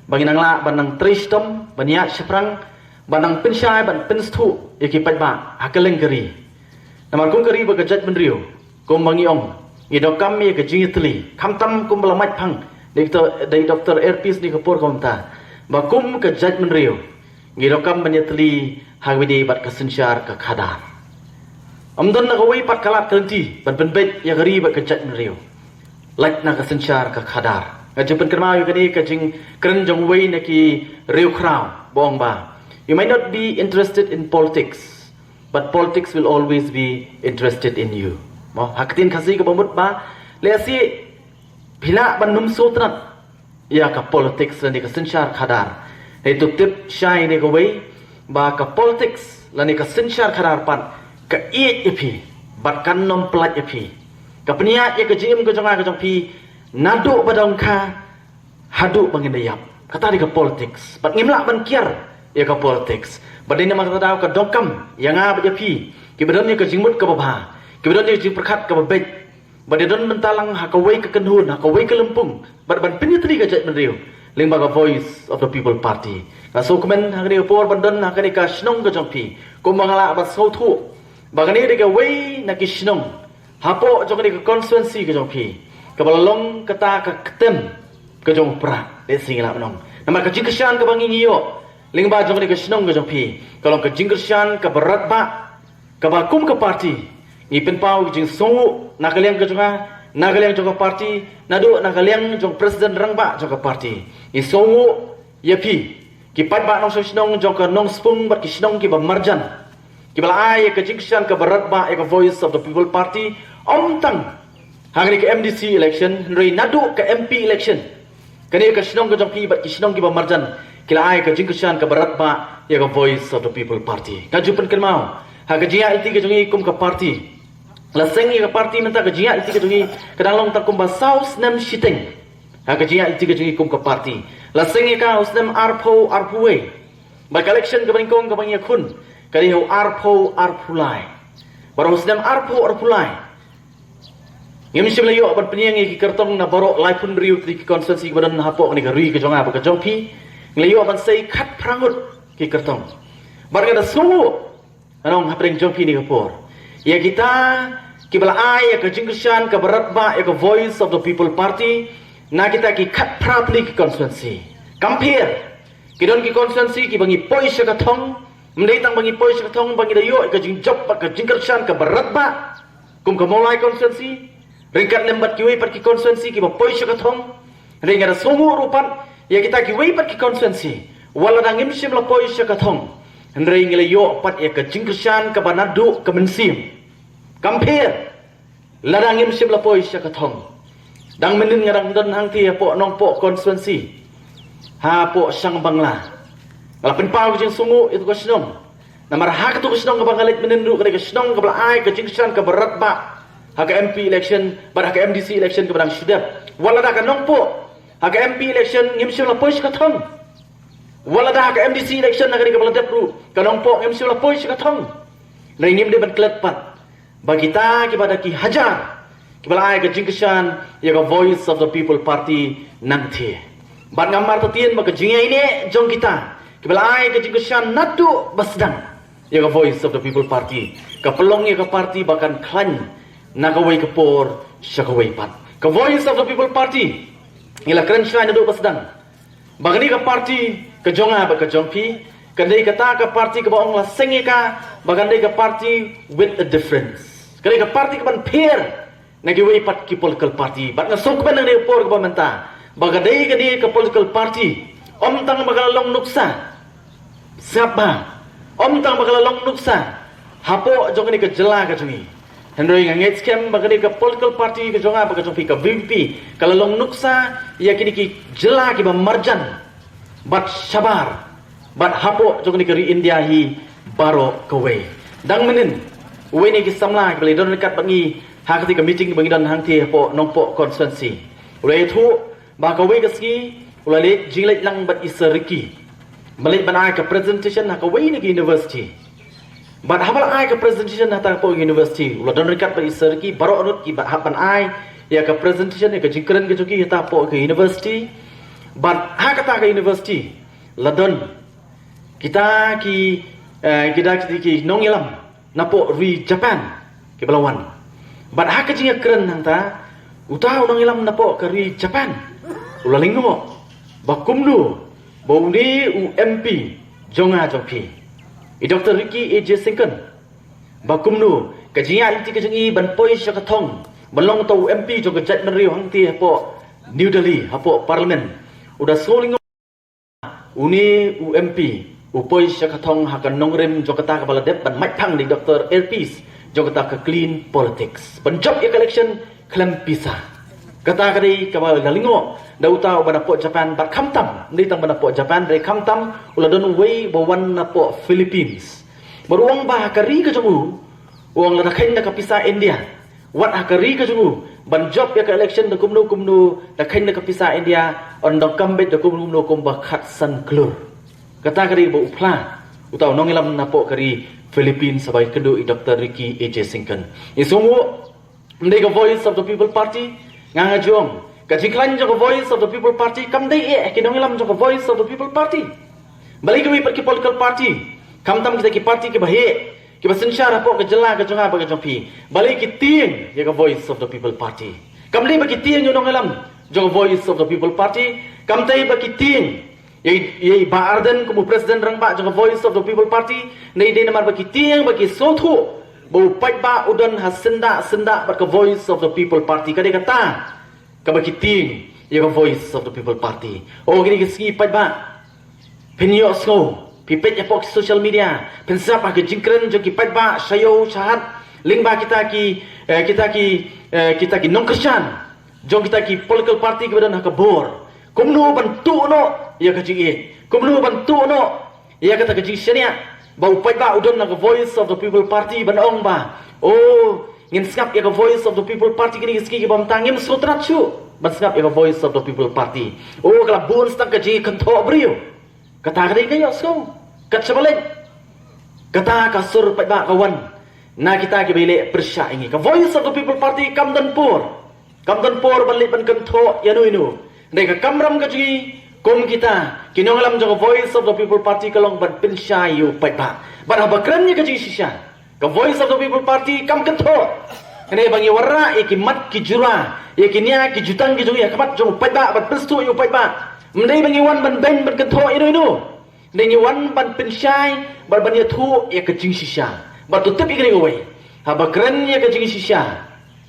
ba ngin nang lah ban nang trei shitom, ban ïaid shaphrang, ban nang pynshai ban pynsngewthuh ïa ki paidbah ha kylleng ka ri. Namar kum ka ri bad ka jaitbynriew, kumba ngi ong, ngi donkam ïa ka jingïatylli, khamtam kumba la mait phang da i Doctor, da i Doctor Airpeace ha kane ka por kaba mynta, ba kum ka jaitbynriew ngi donkam ban ïatylli ha kaba ïadei bad ka synshar ka khadar. Ym don na kawei pat ka lad ka lynti ban pynbeit ïa ka ri bad ka jaitbynriew lait na ka synshar ka khadar. Nga ju pynkynmaw ïa kane ka jingkren jong uwei na ki riewkhraw ba ong ba, "You might not be interested in politics, but politics will always be interested in you." Mo, ha ka ktien Khasi kaba mut ba, lehse phi lah ban ym sngewtynnat ïa ka politics lane ka synshar khadar, hynrei to tip shai ne kawei ba ka politics lane ka synshar khadar pat ka ïeit ïa phi bad kan ym pyllait ïa phi. Ka pynïaid ïa ka jingim ka jong nga ka jong phi naduh ba dang kha haduh ba ngin da ïap. Kata dei ka politics. Bad ngim lah ban kiar ïa ka politics. Bad dei namar kata daw ka donkam ïa nga bad ïa phi kiba don ïa ka jingmut kaba bha, kiba don ïa ka jingpyrkhat kaba beit, bad ïa don bynta lang ha kawei ka kynhun, ha kawei ka lympung, bad ban pynïatylli ka jaitbynriew lyngba ka Voice of the People Party. Nga sngewkmen ha kane ka por ban don ha kane ka shnong ka jong phi, kumba nga lah ban sngewthuh ba kane dei kawei na ki shnong hapoh jong kane ka constituency ka jong phi kaba la long kata ka ktem ka jong u Prah, lehse ngi lah ban ong. Namar ka jingkyrshan kaba ngi ngi ïoh lyngba jong kane ka shnong ka jong phi ka long ka jingkyrshan kaba radbah, kaba kum ka party ngi pynpaw ka jingsngewnguh na ka liang ka jong nga, na ka liang jong ka party, naduh na ka liang jong president rangbah jong ka party. Ngi sngewnguh ïa phi ki paidbah nongshong shnong jong ka Nongspung bad ki shnong kiba marjan, kiba la ai ïa ka jingkyrshan kaba radbah ïa ka Voice of the People Party, ym tang ha kane ka M D C election, hynrei naduh ka M P election, kane ka shnong ka jong phi bad ki shnong kiba marjan ki la ai ka jingkyrshan kaba radbah ïa ka Voice of the People Party. Nga ju pynkynmaw, ha ka jingïaid lynti ka jong ngi kum ka party, la seng ïa ka party mynta, ka jingïaid lynti ka jong ngi ka dang long tang kumba saw snem shiteng. Ha ka jingïaid lynti ka jong ngi kum ka party, la seng ïa ka ha u snem arphew arphew wei. Bad ka election kaba nyngkong kaba ngi ïakhun ka dei ha u arphew arphew lai. Bad ha u snem arphew arphew lai, ngim shym la ïoh ban pynïeng ïa ki kyrtong na baroh laiphew hynriew tylli ki constituency kiba don hapoh kane ka ri ka jong nga bad ka jong phi. Ngi la ïoh ban sei khatphra ngut ki kyrtong. Bad nga da sngew, ngan ong hapdeng jong phi kane ka por, ïa kita kiba la ai ïa ka jingkyrshan kaba radbah ïa ka Voice of the People Party na kita ki khatphra tylli ki constituency. Kam pher, ki don ki constituency kiba ngi poi sha ka thong, ym dei tang ba ngi poi sha ka thong, ba ngi da ïoh ïa ka jingjop bad ka jingkyrshan kaba radbah, kum ka Mawlai constituency, ryngkat lem bad kiwei pat ki constituency kiba poi sha ka thong. Hynrei nga da sngew ruh pat ïa kita kiwei pat ki constituency, wat lada ngim shym la poi sha ka thong, hynrei ngi la ïoh pat ïa ka jingkyrshan kaba naduh ka mynsiem. Kam pher, lada ngim shym la poi sha ka thong. Dang mynnin nga dang don hangtei hapoh Nongpoh constituency, hapoh Shangbangla. Nga la pynpaw ka jingsngew ïa tu ka shnong. Namar ha katu ka shnong kaba nga leit mynnin ruh, ka dei ka shnong kaba la ai ka jingkyrshan kaba radbah ha ka M P election bad ha ka M D C election kaba dang shu dep. Wat lada ka Nongpoh, ha ka M P election ngim shym la poi sha ka thong. Wat lada ha ka M D C election, ha kane kaba la dep ruh, ka Nongpoh ngim shym la poi sha ka thong. Hynrei ngim dei ban klet pat ba kita kiba da ki hajar kiba la ai ka jingkyrshan ïa ka Voice of the People Party nangtei. Bad ngam artatien ba ka jingïaineh jong kita kiba la ai ka jingkyrshan naduh ba sdang ïa ka Voice of the People Party, ka pynlong ïa ka party ba kan khlaiñ na kawei ka por sha kawei pat. Ka Voice of the People Party, ngi la kren shai naduh ba sdang ba kane ka party ka jong nga bad ka jong phi, kan dei kata ka party kaba ong la seng ïa ka ba kan dei ka party with a difference. Kan dei ka party kaban pher na kiwei pat ki political party. Bad nga sngewkmen ha kane ka por kaba mynta ba ka dei kane ka political party, ym tang ba ka la long nuksa, sngap bha, ym tang ba ka la long nuksa hapoh jong kane ka jylla ka jong ngi, hynrei nga ngeit skhem ba kane ka political party ka jong nga bad ka jong phi, ka V P P, ka la long nuksa ïa kine ki jylla kiba marjan bad shabar bad hapoh jong kane ka ri India hi baroh kawei. Dang mynnin, uwei na ki samla kiba la don ryngkat bad ngi ha katei ka meeting ba ngi don hangtei hapoh Nongpoh constituency, u la ïathuh ba kawei ka sngi u la leit jingleit lang bad i Sir Ricky, ba leit ban ai ka presentation ha kawei na ka university. Bad haba la ai ka presentation ha kata ka university, u la don ryngkat bad i Sir Ricky, baroh arngut kiba hap ban ai ïa ka presentation, ïa ka jingkren ka jong ki ha kata ka university. Bad ha kata ka university la don kita ki, eh, kita ki, ki nongïalam napoh ri Japan kiba la wan. Bad ha ka jingïakren hangta, uta u nongïalam napoh ka ri Japan u la lyngngoh ba kumno ba une u M P jong nga jong phi, i Doctor Ricky A J Syngkon, ba kumno ka jingïaid lynti ka jong i ban poi sha ka thong ban long uta u M P jong ka jaitbynriew hangtei hapoh New Delhi, hapoh Parliament, u da sngew lyngngoh une u M P u poi sha ka thong ha ka nongrim jong kata kaba la dep ban mait phang da i Doctor Earpiece, jong kata ka clean politics, ban jop ïa ka election khlem pisa. Kata ka dei kaba la lyngngoh da uta uba napoh Japan. Bad khamtam, ym dei tang ba napoh Japan, hynrei khamtam u la don uwei uba wan napoh Philippines, bad u ong ba ha ka ri ka jong u, u ong lada kheiñ da ka pisa India, wat ha ka ri ka jong u, ban jop ïa ka election da kumno kumno, da kheiñ da ka pisa India, yn donkam beit da kumno kumno kumba khatsan klur. Kata ka dei ba u phla uta u nongïalam napoh ka ri Philippines, uba ïakynduh i Doctor Ricky A J Syngkon. Ngi sngew, ym dei ka Voice of the People Party. Nga nga ju ong, ka jingkhlaiñ jong ka Voice of the People Party kam dei eh ki nongïalam jong ka Voice of the People Party. Balei kiwei pat ki political party, khamtam kita ki party kiba heh, kiba synshar hapoh ka jylla ka jong nga bad ka jong phi, balei ki tieng ïa ka Voice of the People Party? Kam dei ba ki tieng ïa u nongïalam jong ka Voice of the People Party, kam dei ba ki tieng ïa i, ïa i Bah Ardent kum u president rangbah jong ka Voice of the People Party, ne dei namar ba ki tieng, ba ki sngewthuh ba u paidbah u don ha syndah syndah bad ka Voice of the People Party. Ka dei kata kaba ki tieng ïa ka Voice of the People Party. O kine ki sngi paidbah, phin ïohsngew, phi peit hapoh ki social media, phin sngap ha ka jingkren jong ki paidbah sha ïew sha hat lyngba kita ki, eh, kita ki, eh, kita ki nongkyrshan jong kita ki political party kiba don ha ka bor, kumno ban tuh noh ïa ka jingïeit, kumno ban tuh noh ïa kata ka jingshaniah ba u paidbah u don ha ka Voice of the People Party, ban ong ba, o, ngin sngap ïa ka Voice of the People Party kine ki sngi kiba mynta, ngim sngewtynnat shuh ban sngap ïa ka Voice of the People Party. O, ka la bun sdang ka jingïakynthoh briew. Kata ka dei ka ïohsngew. Kat shaba leit, kata ka sur paidbah ka wan na kita kiba ïaleh pyrshah ïa ngi. Ka Voice of the People Party kam don por, kam don por ban leit ban kynthoh ïano ïano. Hynrei ka kamram ka jong ngi, Kum kita ki nongïalam jong ka Voice of the People Party ka long ban pynshai ïa u paidbah. Bad haba kren ïa ka jingshisha, ka Voice of the People Party kam kynthoh. Kane ba ngi wanrah ïa ki mat ki jura, ïa ki nia ki jutang ki jong ngi ha khmat jong u paidbah ban pynsngewthuh ïa u paidbah. Ym dei ba ngi wan ban beiñ ban kynthoh ïa ino ino. Ngi wan ban pynshai, ban ban ïathuh ïa ka jingshisha. Bad to tip ïa kane kawei. Haba kren ïa ka jingshisha.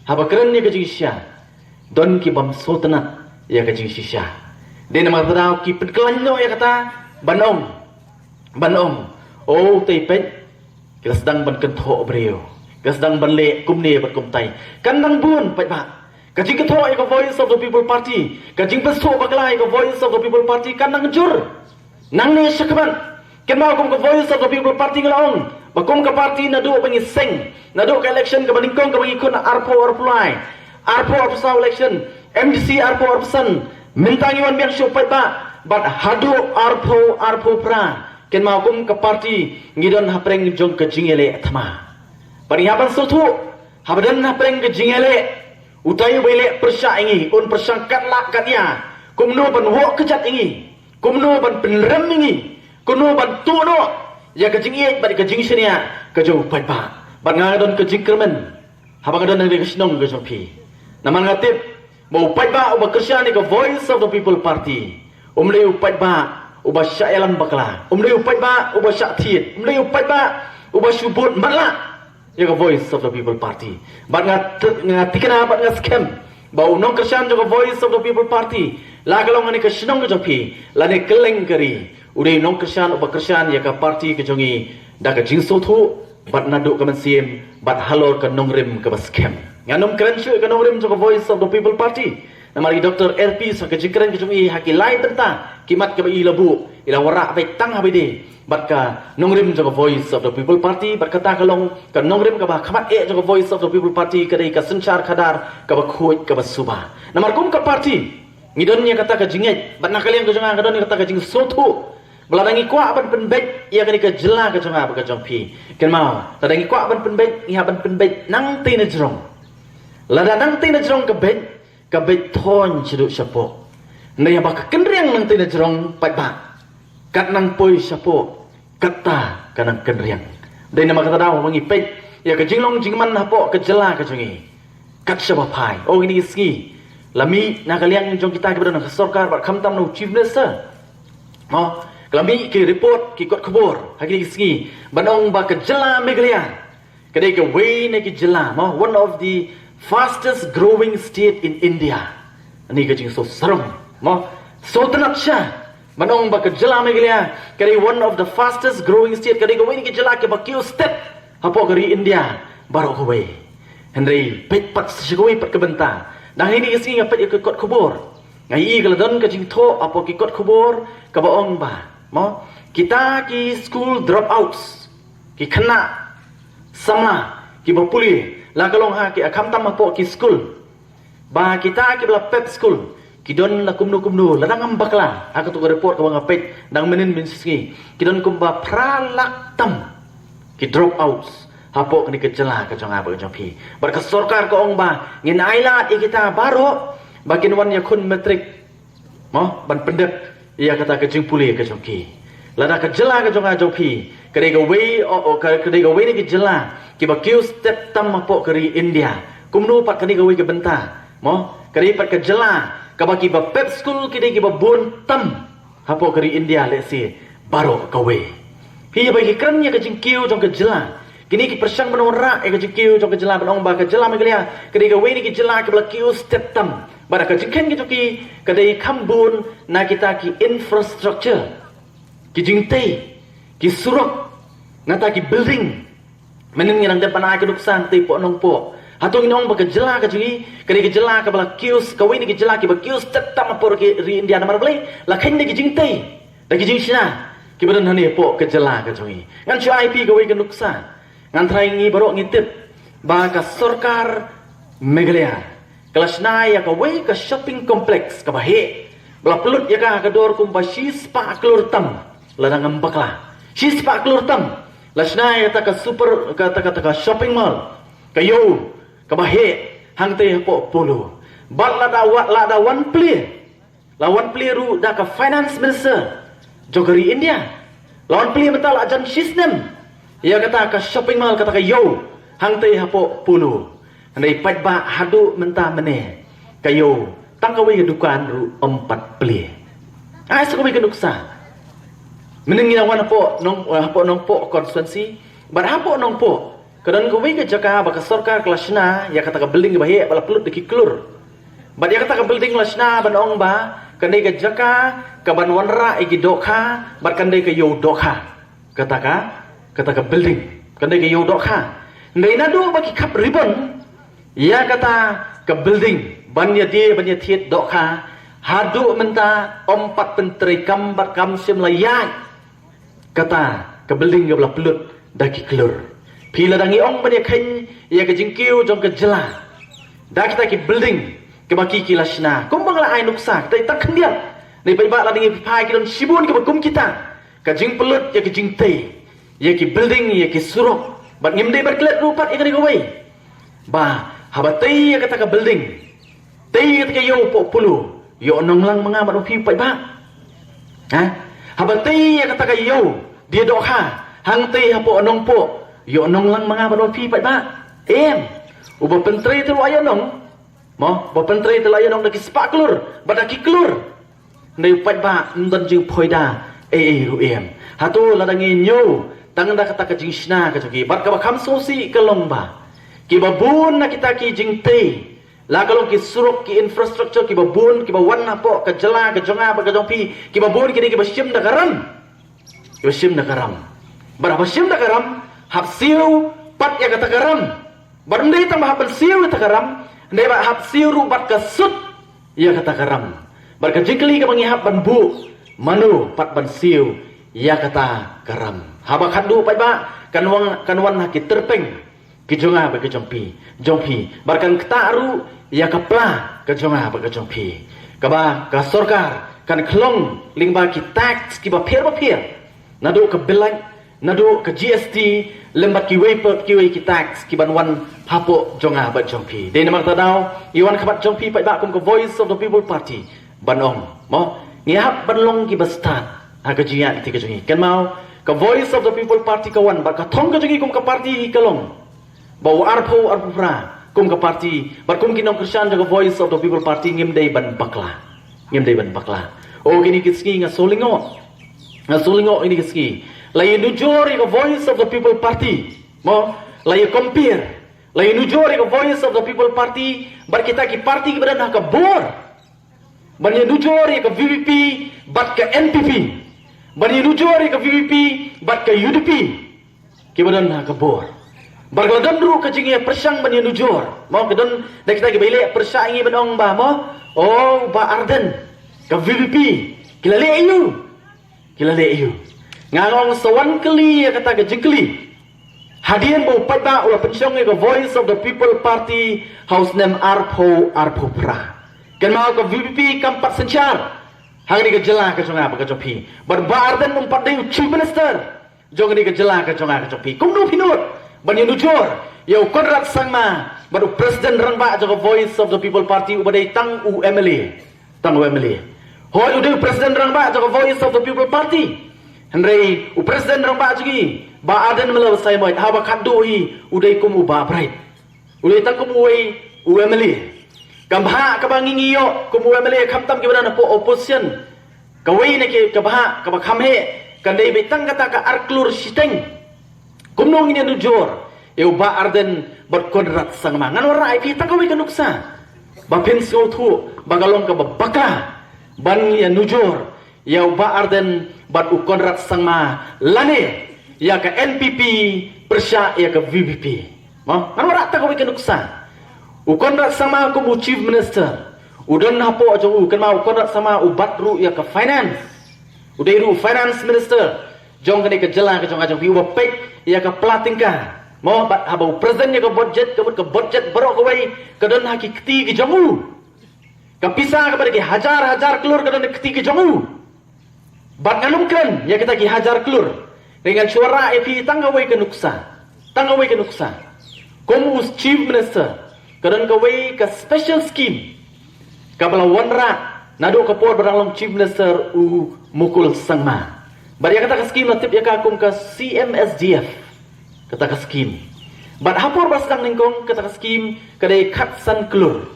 Haba kren ïa ka jingshisha. Don ki bym sngewtynnat ïa ka jingshisha. Dei namar kata ki pynkylla noh ïa kata ban ong. Ban ong. Oh, te peit. Ki la sdang ban kynthoh briew. Ki la sdang ban leh kumne bad kumtai. Kan dang bun paidbah. Ka jingkynthoh ïa ka Voice of the People Party, ka jingpynshai bakla ïa ka Voice of the People Party kan nang jur. Nangne shakhmat, kynmaw kum ka Voice of the People Party nga la ong ba kum ka party naduh ba ngi seng, naduh ka election kaba nyngkong kaba ngi khun arphew arphew lai, arphew arphew saw election, M D C arphew arphew san, mynta ngi wan biang shuh paidbah, bad haduh arphew arphew phra, kynmaw kum ka party ngi don hapdeng jong ka jingïaleh thma. Bad ngi hap ban sngewthuh, haba don hapdeng ka jingïaleh, utai uba ïaleh pyrshah ïa ngi, un pyrshang katba lah katba ïa. Kumno ban wad kjat ïa ngi. Kumno ban pynrem ïa ngi. Kumno ban tuh noh ïa ka jingïeit bad ka jingshaniah ka jong u paidbah. Bad nga don ka jingkyrmen. Haba nga don ha ka shnong ka jong phi. Namar nga tip ba u paidbah uba kyrshan ïa ka Voice of the People Party, um dei u paidbah uba shah ïalam bakla. Um dei u paidbah uba shah thied. Um dei u paidbah uba shu bud matlah ïa ka Voice of the People Party. Bad nga, nga thikna bad nga skhem ba u nongkyrshan jong ka Voice of the People Party, la ka long ha kane ka shnong ka jong phi, lane kylleng ka ri, u dei u nongkyrshan uba kyrshan ïa ka party ka jong ngi da ka jingsngewthuh, bad naduh ka mynsiem, bad halor ka nongrim kaba skhem. Ngan ym kren shuh ïa ka nongrim jong ka Voice of the People Party. Namar i Doctor L P sa ka jingkren ka jong i ha ki lai bynta, ki mat kiba i la buh, i la wanrah beit tang ha bneng bad ka nongrim jong ka Voice of the People Party, bad kata ka long ka nongrim kaba khmat eh jong ka Voice of the People Party, ka dei ka synshar khadar kaba khuid kaba suba. Namar kum ka party ngi don ïa kata ka jingngeit, bad na ka liang ka jong nga ka don ïa kata ka jingsngewthuh ba lada ngi kwah ban pynbeit ïa kane ka jylla ka jong nga bad ka jong phi, kynmaw, lada ngi kwah ban pynbeit, ngi hap ban pynbeit nangtei na jrong. Lada nangtei na jrong ka beit, ka beit thoiñ shaduh shapoh. Hynrei haba ka kynriang nangtei na jrong paidbah, kat nang poi shapoh, katta ka nang kynriang. Dei namar kata daw ba ngi peit ïa ka jinglong jingman hapoh ka jylla ka jong ngi, kat shaba phai. Oh, ha kine ki sngi la mih na ka liang jong kita kiba don ha ka sorkar bad khamtam na u Chief Minister, oh, ka la mih ki report, ki kot khubor ha kine ki sngi ban ong ba ka jylla Meghalaya ka dei kawei na ki jylla, mo, one of the fastest growing state in India. Ani ka jingsngewsarong, mo, sngewtynnat shisha ban ong ba ka jylla Meghalaya ka dei one of the fastest growing state, ka dei kawei na ki jylla kiba kiew stet hapoh ka ri India baroh kawei. Hynrei peit pat sa kawei pat ka bynta. Dang ha kine ki sngi nga peit ïa ka kot khubor, nga ïohi ka la don ka jingthoh hapoh ki kot khubor kaba ong ba, mo, kita ki school dropouts, ki khynnah samla kiba pule, la ka long ha ki, khamtam hapoh ki skul, ba kita kiba la pep skul ki don la kumno kumno, la dang ym bakla. Ha kato ka report kaba nga peit dang mynnin mynshisngi, ki don kumba phra lak tam ki dropouts hapoh kane ka jylla ka jong nga bad ka jong phi. Bad ka sorkar ka ong ba ngin ailad ïa kita baroh ba kin wan ïakhun matric, mo, ban pyndep ïa kata ka jingpule ka jong ki. Lada ka jylla ka jong nga jong phi ka dei kawei, o, o, ka, ka dei kawei na ki jylla kiba kiew stet tam hapoh ka ri India, kumno pat ka dei kawei ka bynta, mo, ka dei pat ka jylla kaba kiba pep skul ki dei kiba bun tam hapoh ka ri India lehse baroh kawei. Phi, haba ngi kren ïa ka jingkiew jong ka jylla, kine ki pyrshang ban wanrah ïa ka jingkiew jong ka jylla ban ong ba ka jylla Meghalaya ka dei kawei na ki jylla kiba la kiew stet tam. Bad ka jingkheiñ ka jong ki ka dei kham bun na kita ki infrastructure, ki jingtei, ki surok, nangta ki building. Mynnin ngi dang dep ban ai ka nuksa hangtei hapoh Nongpoh. Hato ngin ong ba ka jylla ka jong ngi ka dei ka jylla kaba la kiew, kawei na ki jylla kiba kiew stet tam hapoh ka ri India? Namar balei? La kheiñ da ki jingtei, da ki jingshna kiba don hangne hapoh ka jylla ka jong ngi. Ngan shu ai phi kawei ka nuksa. Ngan trai, ngi baroh ngi tip ba ka sorkar Meghalaya ka la shna ïa kawei ka shopping complex kaba heh, ba la pynlut ïa ka ha ka dor kumba shispah klur tam, la dang ym bakla. Shispah klur tam la shna ïa kata ka super, kata, kata ka shopping mall, ka ïew kaba heh hangtei hapoh Polo. Bad lada wa-, lada wan plie, La wan plie ruh da ka finance minister jong ka ri India. La wan plie mynta la jan shisnem ïa kata ka shopping mall, kata ka ïew hangtei hapoh Polo. Hynrei paidbah, haduh mynta mynne ka ïew tang kawei ka dukan ruh ym pat plie. Ai sa kawei ka nuksa. Mynne ngi la wan hapoh Nong, eh, hapoh Nongpoh constituency, bad hapoh Nongpoh ka don kawei ka jaka ba ka sorkar ka la shna ïa kata ka building ba heh ba la pynlut da ki klur. Bad ïa kata ka building la shna ban ong ba kan dei ka jaka kaban wanrah ïa ki dohkha, bad kan dei ka ïew dohkha. Kata ka, kata ka building kan dei ka ïew dohkha. Hynrei naduh ba ki khap ribbon ïa kata ka building ban ïa die ban ïa thied dohkha, haduh mynta ym pat pyntreikam bad kam shym la ïaid kata ka building kaba la pynlut da ki klur. Phi, lada ngi ong ban ïa kheiñ ïa ka jingkiew jong ka jylla da kita ki building kiba ki ki la shna, kumba nga la ai nuksa, kita i tak khyndiat. Hynrei paidbah, lada ngi phai, ki don shibun kiba kum kita. Ka jingpynlut ïa ka jingtei ïa ki building, ïa ki surok. Bad ngim dei ban klet ruh pat ïa kane kawei, ba haba tei ïa kata ka building, tei ïa kata ka ïew hapoh Polo, ïoh nonglang ma nga bad ma phi, paidbah? Ha? Haba tei ïa kata ka ïew die dohkha hangtei hapoh Nongpoh, ïoh nonglang ma nga bad ma phi, paidbah? Em. Uba pyntrei te u la ïoh nong. Mo, ba pyntrei te la ïoh nong da ki spah klur bad da ki klur. Hynrei paidbah, ym don jingphoida ei ei ruh, em. Hato lada ngi ñiew tang da kata ka jingshna ka jong ki? Bad kaba kham sngewsih ka long ba kiba bun na kita ki jingtei, la ka long ki surok, ki infrastructure, kiba bun kiba wan hapoh ka jylla ka jong nga bad ka jong phi, kiba bun ki dei kiba shim da ka ram. Kiba shim da ka ram. Bad haba shim da ka ram, hap siew pat ïa kata ka ram. Bad ym dei tang ba hap ban siew ïa kata ka ram, hynrei ba hap siew ruh bad ka sut ïa kata ka ram. Bad ka jingkylli kaba ngi hap ban buh, mano pat ban siew ïa kata ka ram? Haba khatduh, paidbah, kan wan, kan wan ha ki tyrpeng ki jong nga bad ka jong phi, jong phi. Bad kan ktah ruh ïa ka pla ka jong nga bad ka jong phi, kaba ka sorkar kan khlong lyngba ki tax kiba pher bapher, naduh ka billak, naduh ka G S T, lem bad kiwei pat kiwei ki tax kiban wan hapoh jong nga bad jong phi. Dei namar kata daw ngi wan khmat jong phi, paidbah, kum ka Voice of the People Party ban ong, mo, ngi hap ban long kiba stad ha ka jingïaid lynti ka jong ngi. Kynmaw, ka Voice of the People Party ka wan, bad ka thong ka jong ngi kum ka party ka long ba u arphew arphew phra kum ka party, bad kum ki nongkyrshan jong ka Voice of the People Party, ngim dei ban bakla. Ngim dei ban bakla. O, kine ki sngi nga shu lyngngoh, nga shu lyngngoh kine ki sngi. La ïanujor ïa ka Voice of the People Party, mo, la ïa compare, la ïanujor ïa ka Voice of the People Party bad kita ki party kiba don ha ka bor. Ban ïanujor ïa ka V P P bad ka N P P. Ban ïanujor ïa ka V P P bad ka U D P, kiba don ha ka bor. Bad ka la don ruh ka jingïapyrshang ban ïanujor, mo, ka don da kita kiba ïaleh pyrshah ïa ngi ban ong ba, mo, o, Bah Ardent, ka V P P ki la leh aïu? Ki la leh aïu? Nga ong, sa wan kylli ïa kata ka jingkylli hadien ba u paidbah u la pynshong ïa ka Voice of the People Party ha u snem arphew arphew phra. Kynmaw, ka V P P kam pat synshar ha kane ka jylla ka jong nga bad ka jong phi. Bad Bah Ardent um pat dei u Chief Minister jong kane ka jylla ka jong nga ka jong phi. Kumno phi nud ban ïanujor ïa u Conrad Sangma bad u President Rangbah jong ka Voice of the People Party uba dei tang u M L A? Tang u M L A. Hooid, u dei u President Rangbah jong ka Voice of the People Party, hynrei u President Rangbah jong ngi, Bah Ardent Miller Basaiawmoit, haba khatduh hi u dei kum u Bah Bright. U dei tang kum uwei u M L A. Ka bhah kaba ngi ngi ïoh kum u M L A, khamtam kiba don hapoh opposition, kawei na ki ka bhah kaba kham heh kan dei beit tang kata ka ar klur shiteng. Kumno ngin ïanujor ïa u Bah Ardent bad Conrad Sangma? Ngan wanrah ïa phi tang kawei ka nuksa ba phin sngewthuh ba ka long kaba bakla ban ïanujor ïa u Bah Ardent bad u Conrad Sangma, lane ïa ka N P P pyrshah ïa ka V P P. Mo, ngan wanrah tang kawei ka nuksa. U Conrad Sangma kum u Chief Minister, u don hapoh jong u, kynmaw, u Conrad Sangma u bat ruh ïa ka finance. U dei ruh u Finance Minister jong kane ka jylla ka jong nga jong phi, uba peit ïa ka pla tyngka. Mo, bad haba u present ïa ka budget, ka mut ka budget baroh kawei ka don ha ki kti ki jong u. Ka pisa kaba da ki hajar hajar klur ka don ha ki kti ki jong u. Bad ngan ym kren ïa kita ki hajar klur, hynrei ngan shu wanrah ïa phi tang kawei ka nuksa. Tang kawei ka nuksa. Kum u Chief Minister, ka don kawei ka special scheme kaba la wanrah Naduh ka por ba dang long Chief Minister u Mukul Sangma. Bad ïa kata ka skim la tip ïa ka kum ka C M S D F. Kata ka skim. Bad ha por ba sdang nyngkong kata ka skim ka dei khatsan klur.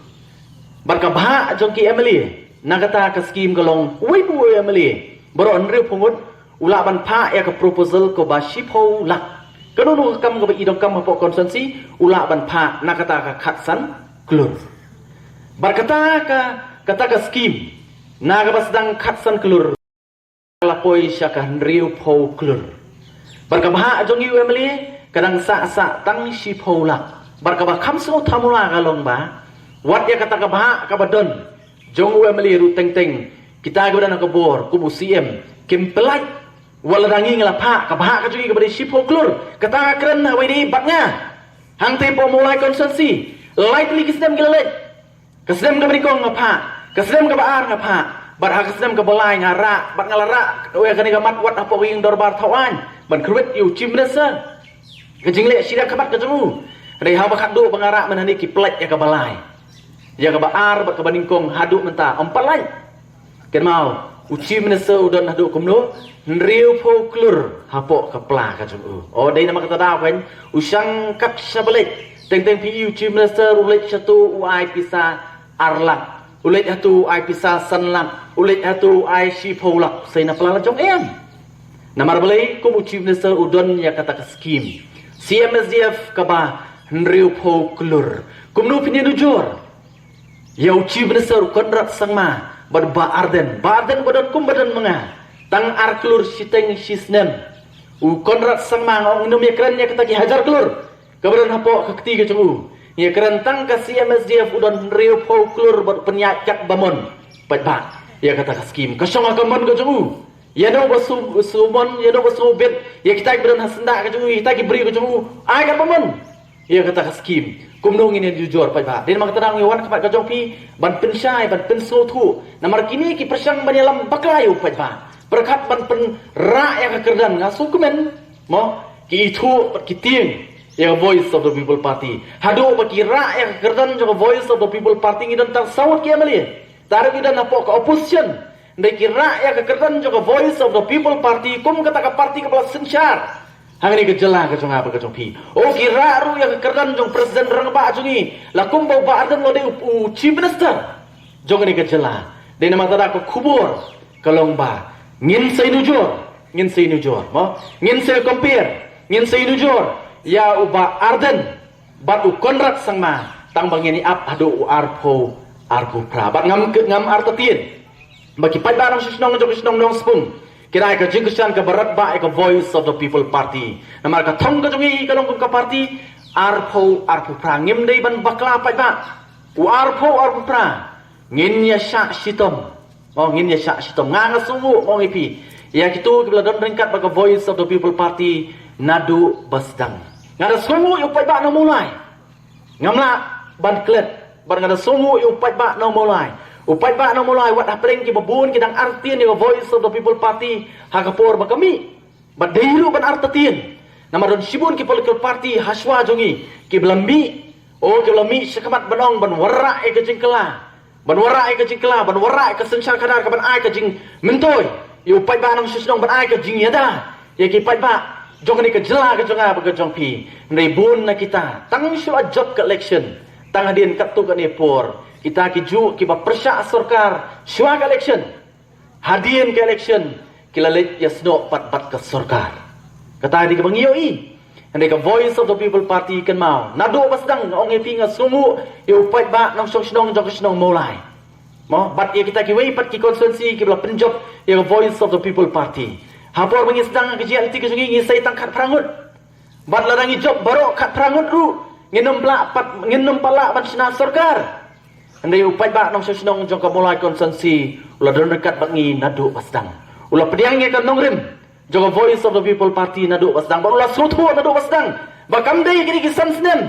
Bad ka bhah jong ki M L A na kata ka skim ka long uwei pa uwei M L A baroh hynriew phew ngut u lah ban phah ïa ka proposal kaba shiphew lak. Kano kano ka kam kaba i donkam hapoh constituency u lah ban phah na kata ka khatsan klur. Bad kata ka, kata ka skim na kaba sdang khatsan klur la poi sha ka hynriew phew klur. Bad ka bhah jong u M L A ka dang sah sah tang shiphew lak. Bad kaba kham sngewthuh mula ka long ba wat ïa kata ka bhah kaba don jong u M L A ruh teng teng kita kiba don ha ka bor kum u C M kim pynlait. Wat lada ngi la phah ka bhah ka jong ngi kaba dei shiphew klur, kata ka kren ha wei dei bad nga. Hangtei hapoh Mawlai constituency lai tylli ki snem ki la leit. Ka snem kaba nyngkong nga phah, ka snem kaba ar nga phah, bad ha ka snem kaba lai nga rah, bad nga la rah ïa kane ka mat wat hapoh ka ïing dorbar Thawaiñ ban kyrwit ïa u Chief Minister. Ka jingleh shi da ka mat ka jong u. Hynrei haba khatduh ba nga rah mynhynne ki pynlait ïa kaba lai, ïa kaba ar bad kaba nyngkong, haduh mynta ym pat lait. Kynmaw, u Chief Minister u don haduh kumno? Hynriew phew klur hapoh ka pla ka jong u. O, dei namar kata daw kan u shang kat sha ba leit. Teng teng phi i u Chief Minister u leit shatu u ai pisa ar lak, u leit hatu u ai pisa san lak, u leit hatu u ai shiphew lak. Sei na pla la jong em. Namar balei? Kum u Chief Minister u don ïa kata ka skim C M S D F kaba hynriew phew klur. Kumno phin ïanujor ïa u Chief Minister u Conrad Sangma bad Bah Ardent? Bah Ardent ba don kum ba don ma nga, tang ar klur shiteng shi snem. U Conrad Sangma nga ong ngim ïakren ïa kata ki hajar klur kaba don hapoh ka kti ka jong u. Ngi ïakren tang ka C M S D F u don hynriew phew klur bad u pynïaid katba mon. Paidbah, ïa kata ka skim ka shong ha ka mon ka jong u. Ïa no ba shu, shu mon, ïa no ba shu bit ïa kita kiba don ha syndah ka jong u, ïa kita ki briew ka jong u, ai katba mon ïa kata ka skim. Kumno ngin ïanujor paidbah? Dei namar kata ngi wan khmat ka jong phi ban pynshai, ban pynsngewthuh. Namar kine ki pyrshang ban ïalam bakla ïa u paidbah, pyrkhat ban pynrah ïa ka kyrdan. Nga sngewkmen mo ki ithuh bad ki tieng ïa ka Voice of the People Party. Haduh ba ki rah ïa ka kyrdan jong ka Voice of the People Party ngi don tang saw ngut ki M L A. Tang ruh ngi don hapoh ka opposition. Hynrei ki rah ïa ka kyrdan jong ka Voice of the People Party kum kata ka party kaba la synshar hangne ka jylla ka jong nga bad ka jong phi. O, ki rah ruh ïa ka kyrdan jong President rangbah jong ngi, la kumba u Bah Ardent u la dei u, u Chief Minister jong kane ka jylla. Dei namar kata ka khubor ka long ba ngin sa ïanujor, ngin sa ïanujor mo, ngin sa compare, ngin sa ïanujor ïa u Bah Ardent bad u Conrad Sangma tang ba ngin ïa ap haduh u arphew, arphew phra. Bad ngam, ngam artatien ba ki paidbah nongshong shnong jong ka shnong Nongspung ki ai ka jingkyrshan kaba radbah ïa ka Voice of the People Party. Namar ka thong ka jong ngi ka long kum ka party arphew, arphew phra. Ngim dei ban bakla paidbah. U arphew, arphew phra ngin ïa shah shitom. Mo, ngin ïa shah shitom. Nga, nga sngewnguh mo, ngi phi ïa kito kiba la don ryngkat bad ka Voice of the People Party naduh ba sdang. Nga da sngewnguh ïa u paidbah Nongmawlai. Ngam lah ban klet. Bad nga da sngewnguh ïa u paidbah Nongmawlai. U paidbah Nongmawlai wat hapdeng kiba bun ki dang artatien ïa ka Voice of the People Party ha ka por ba ka mih. Bad dei ruh ban artatien. Namar don shibun ki political party hashwa jong ngi kiba la mih. O, kiba la mih shakhmat ban ong ban wanrah ïa ka jingkylla. Ban wanrah ïa ka jingkylla, ban wanrah ïa ka synshar khadar, ka ban ai ka jingmyntoi ïa u paidbah nongshong shnong, ban ai ka jingïada ïa ki paidbah jong kane ka jylla ka jong nga bad ka jong phi. Hynrei bun na kita tang shu la jop ka election, tang hadien katto katne por, kita kijuh kiba pyrshah sorkar shuwa ka election, hadien ka election ki la leit ïasnoh pat bad ka sorkar. Kata dei kaba ngi ïohi. Hynrei ka Voice of the People Party, kynmaw, naduh ba sdang, nga ong ïa phi, nga sngewnguh ïa u paidbah nongshong shnong jong ka shnong Mawlai. Mo, bad ïa kita kiwei pat ki constituency kiba la pynjop ïa ka Voice of the People Party. Ha por ba ngi sdang ka jingïaid lynti ka jong ngi, ngi sei tang khatphra ngut. Bad lada ngi jop baroh khatphra ngut ruh, ngin ym lah pat, ngin ym pat lah ban shna sorkar. Hynrei u paidbah nongshong shnong jong ka Mawlai constituency u la don ryngkat bad ngi naduh ba sdang. U la pdiang ïa ka nongrim jong ka Voice of the People Party naduh ba sdang, bad u la sngewthuh naduh ba sdang ba kam dei kine ki san snem,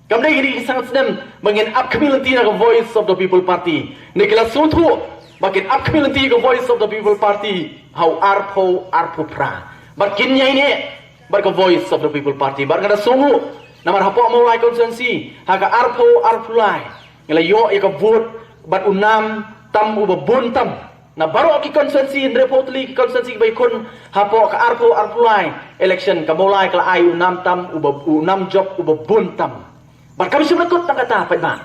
kam dei kine ki san snem ba ngin ap khmih lynti na ka Voice of the People Party. Hynrei ki la sngewthuh ba kin ap khmih lynti ka Voice of the People Party ha u arphew, arphew phra. Bad kin ïaineh bad ka Voice of the People Party. Bad nga da sngewnguh namar hapoh Mawlai constituency ha ka arphew, arphew lai, ngi la ïoh ïa ka vote bad u nam tam uba bun tam. Na baroh ki constituency, hynriewphew tylli ki constituency ba i khun hapoh ka arphew arphew lai election, ka Mawlai ka la ai u nam tam uba, u nam jop uba bun tam. Bad kam shym la kut tang kata paidbah.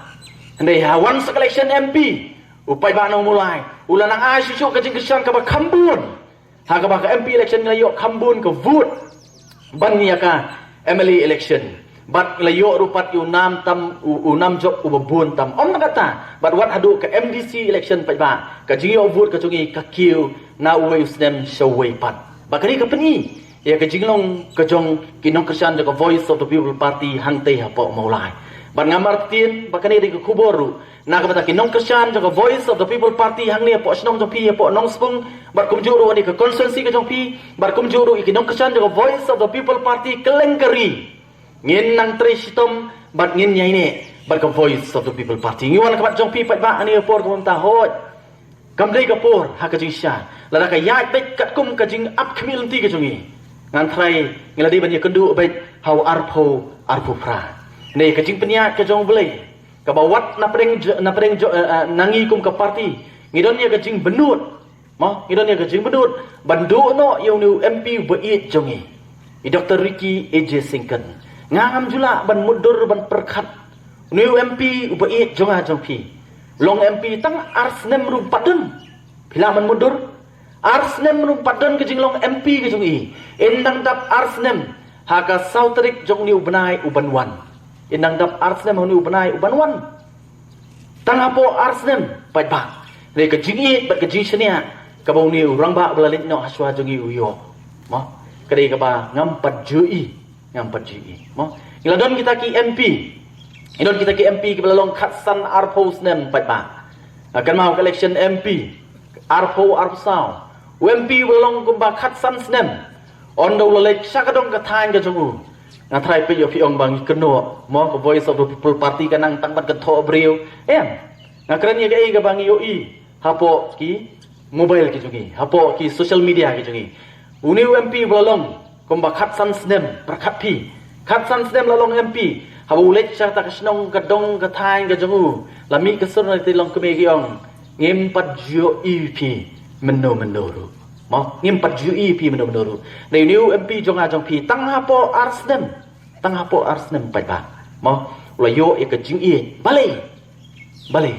Hynrei ha wan sa ka election M P, u paidbah nong Mawlai u la nang ai shuh shuh ka jingkyrshan kaba kham bun. Ha kaba ka M P election ngi la ïoh kham bun ka vote ban ïa ka M L A election. Bad ngi la ïoh ruh pat ïa u nam tam, u, u nam jop uba bun tam. Ym tang kata, bad wat haduh ka M D C election paidbah, ka jingïoh vote ka jong ngi ka kiew na uwei u snem sha uwei pat. Bad kane ka pyni ïa ka jinglong ka jong ki nongkyrshan jong ka Voice of the People Party hangtei hapoh Mawlai. Bad nga martin ba kane dei ka khubor ruh na ka bynta ki nongkyrshan jong ka Voice of the People Party hangne hapoh shnong jong phi hapoh Nongspung, bad kumjuh ruh hangne ka constituency ka jong phi, bad kumjuh ruh ïa ki nongkyrshan jong ka Voice of the People Party kylleng ka ri. Ngin nang trei shitom bad ngin ïaineh bad ka Voice of the People Party. Ngi wan ka bad jong phi paidbah hangne ha por ka mynta hooid. Kam dei ka por ha ka jingshisha. Lada ka ïaid beit katkum ka jingap khmih lynti ka jong ngi, ngan tharai ngi la dei ban ïakynduh beit ha u arphew arphew phra. Ne ka jingpynïaid ka jong U Blei kaba wat na pdeng jo-, na pdeng jo-, eh, eh, na ngi kum ka party ngi don ïa ka jingbynnud. Mo, ngi don ïa ka jingbynnud ban duh noh ïa une u M P uba ïeit jong ngi, i Doctor Ricky A J Syngkon. Nga ngam ju lah ban mutdur ban pyrkhat une u M P uba ïeit jong nga jong phi. Long M P tang ar snem ruh pat don. Phi lah ban mutdur? Ar snem ruh pat don ka jinglong M P ka jong i. Yn dang dap ar snem ha ka saw tarik jong une u bnai uban wan. Yn dang dap ar snem ha une u bnai uban wan. Tang hapoh ar snem paidbah. Hynrei ka jingïeit bad ka jingshaniah kaba une u rangbah ba la leit noh ha shuwa jong ngi u ïoh, mo, ka dei kaba ngam pat ju ïohi. Ngam pat ju ïohi, mo. Ngi la don kita ki M P. Ngi don kita ki M P kiba la long khatsan arphew snem paidbah. Nga kynmaw ka election M P arphew arphew saw, u M P uba la long kumba khatsan snem, ynda u la leit sha ka dong ka thaiñ ka jong u, nga tharai peit ïoh phi ong ba ngi kynnoh, mo, ka Voice of the People Party ka nang tang ban kynthoh briew. Em, nga kren ïa kaei kaba ngi ïohi hapoh ki mobile ki jong ngi, hapoh ki social media ki jong ngi. Une u M P uba la long kumba khatsan snem, pyrkhat phi, khatsan snem la long M P, haba u leit sha kata ka shnong ka dong ka thaiñ ka jong u, la mih ka sur na ka long kmie ki ong, ngim pat ju ïohi phi mynno mynno ruh. Mo, ngim pat ju ïohi phi mynno mynno ruh. Dei une u M P jong nga jong phi tang hapoh ar snem. Tang hapoh ar snem paidbah, mo, u la ïoh ïa ka jingïeit. Balei? Balei?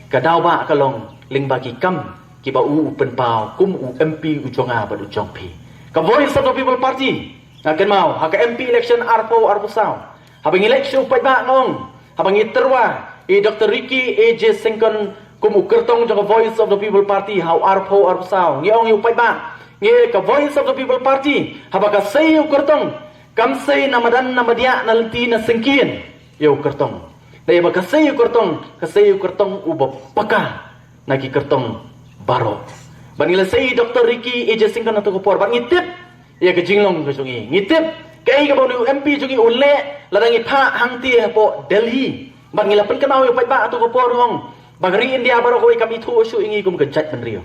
Ka daw ba ka long lyngba ki kam kiba u u pynpaw kum u M P u jong nga bad u jong phi. Ka Voice of the People Party, nga kynmaw ha ka M P election arphew arphew saw, haba ngi leit sha u paidbah nga ong, haba ngi tyrwa i Doctor Ricky A J Syngkon kum u kyrtong jong ka Voice of the People Party ha u arphew arphew saw, ngi ong ïa u paidbah, ngi ka Voice of the People Party, haba ka sei u kyrtong, kam sei na madan na madiah na lynti na syngkien ïa u kyrtong. Dei ba ka sei u kyrtong, ka sei u kyrtong uba paka na ki kyrtong baroh. Bad ngi la sei Doctor Ricky A J Syngkon ha tu ka por, bad ngi tip ïa ka jinglong ka jong i. Ngi tip kaei kaba une u M P jong i u leh lada ngi phah hangtei hapoh Delhi. Bad ngi la pynkynmaw ïa u paidbah ha tu ka por, ong ba ka ri India baroh kawei kam ithuh shuh ïa ngi kum ka jaitbynriew.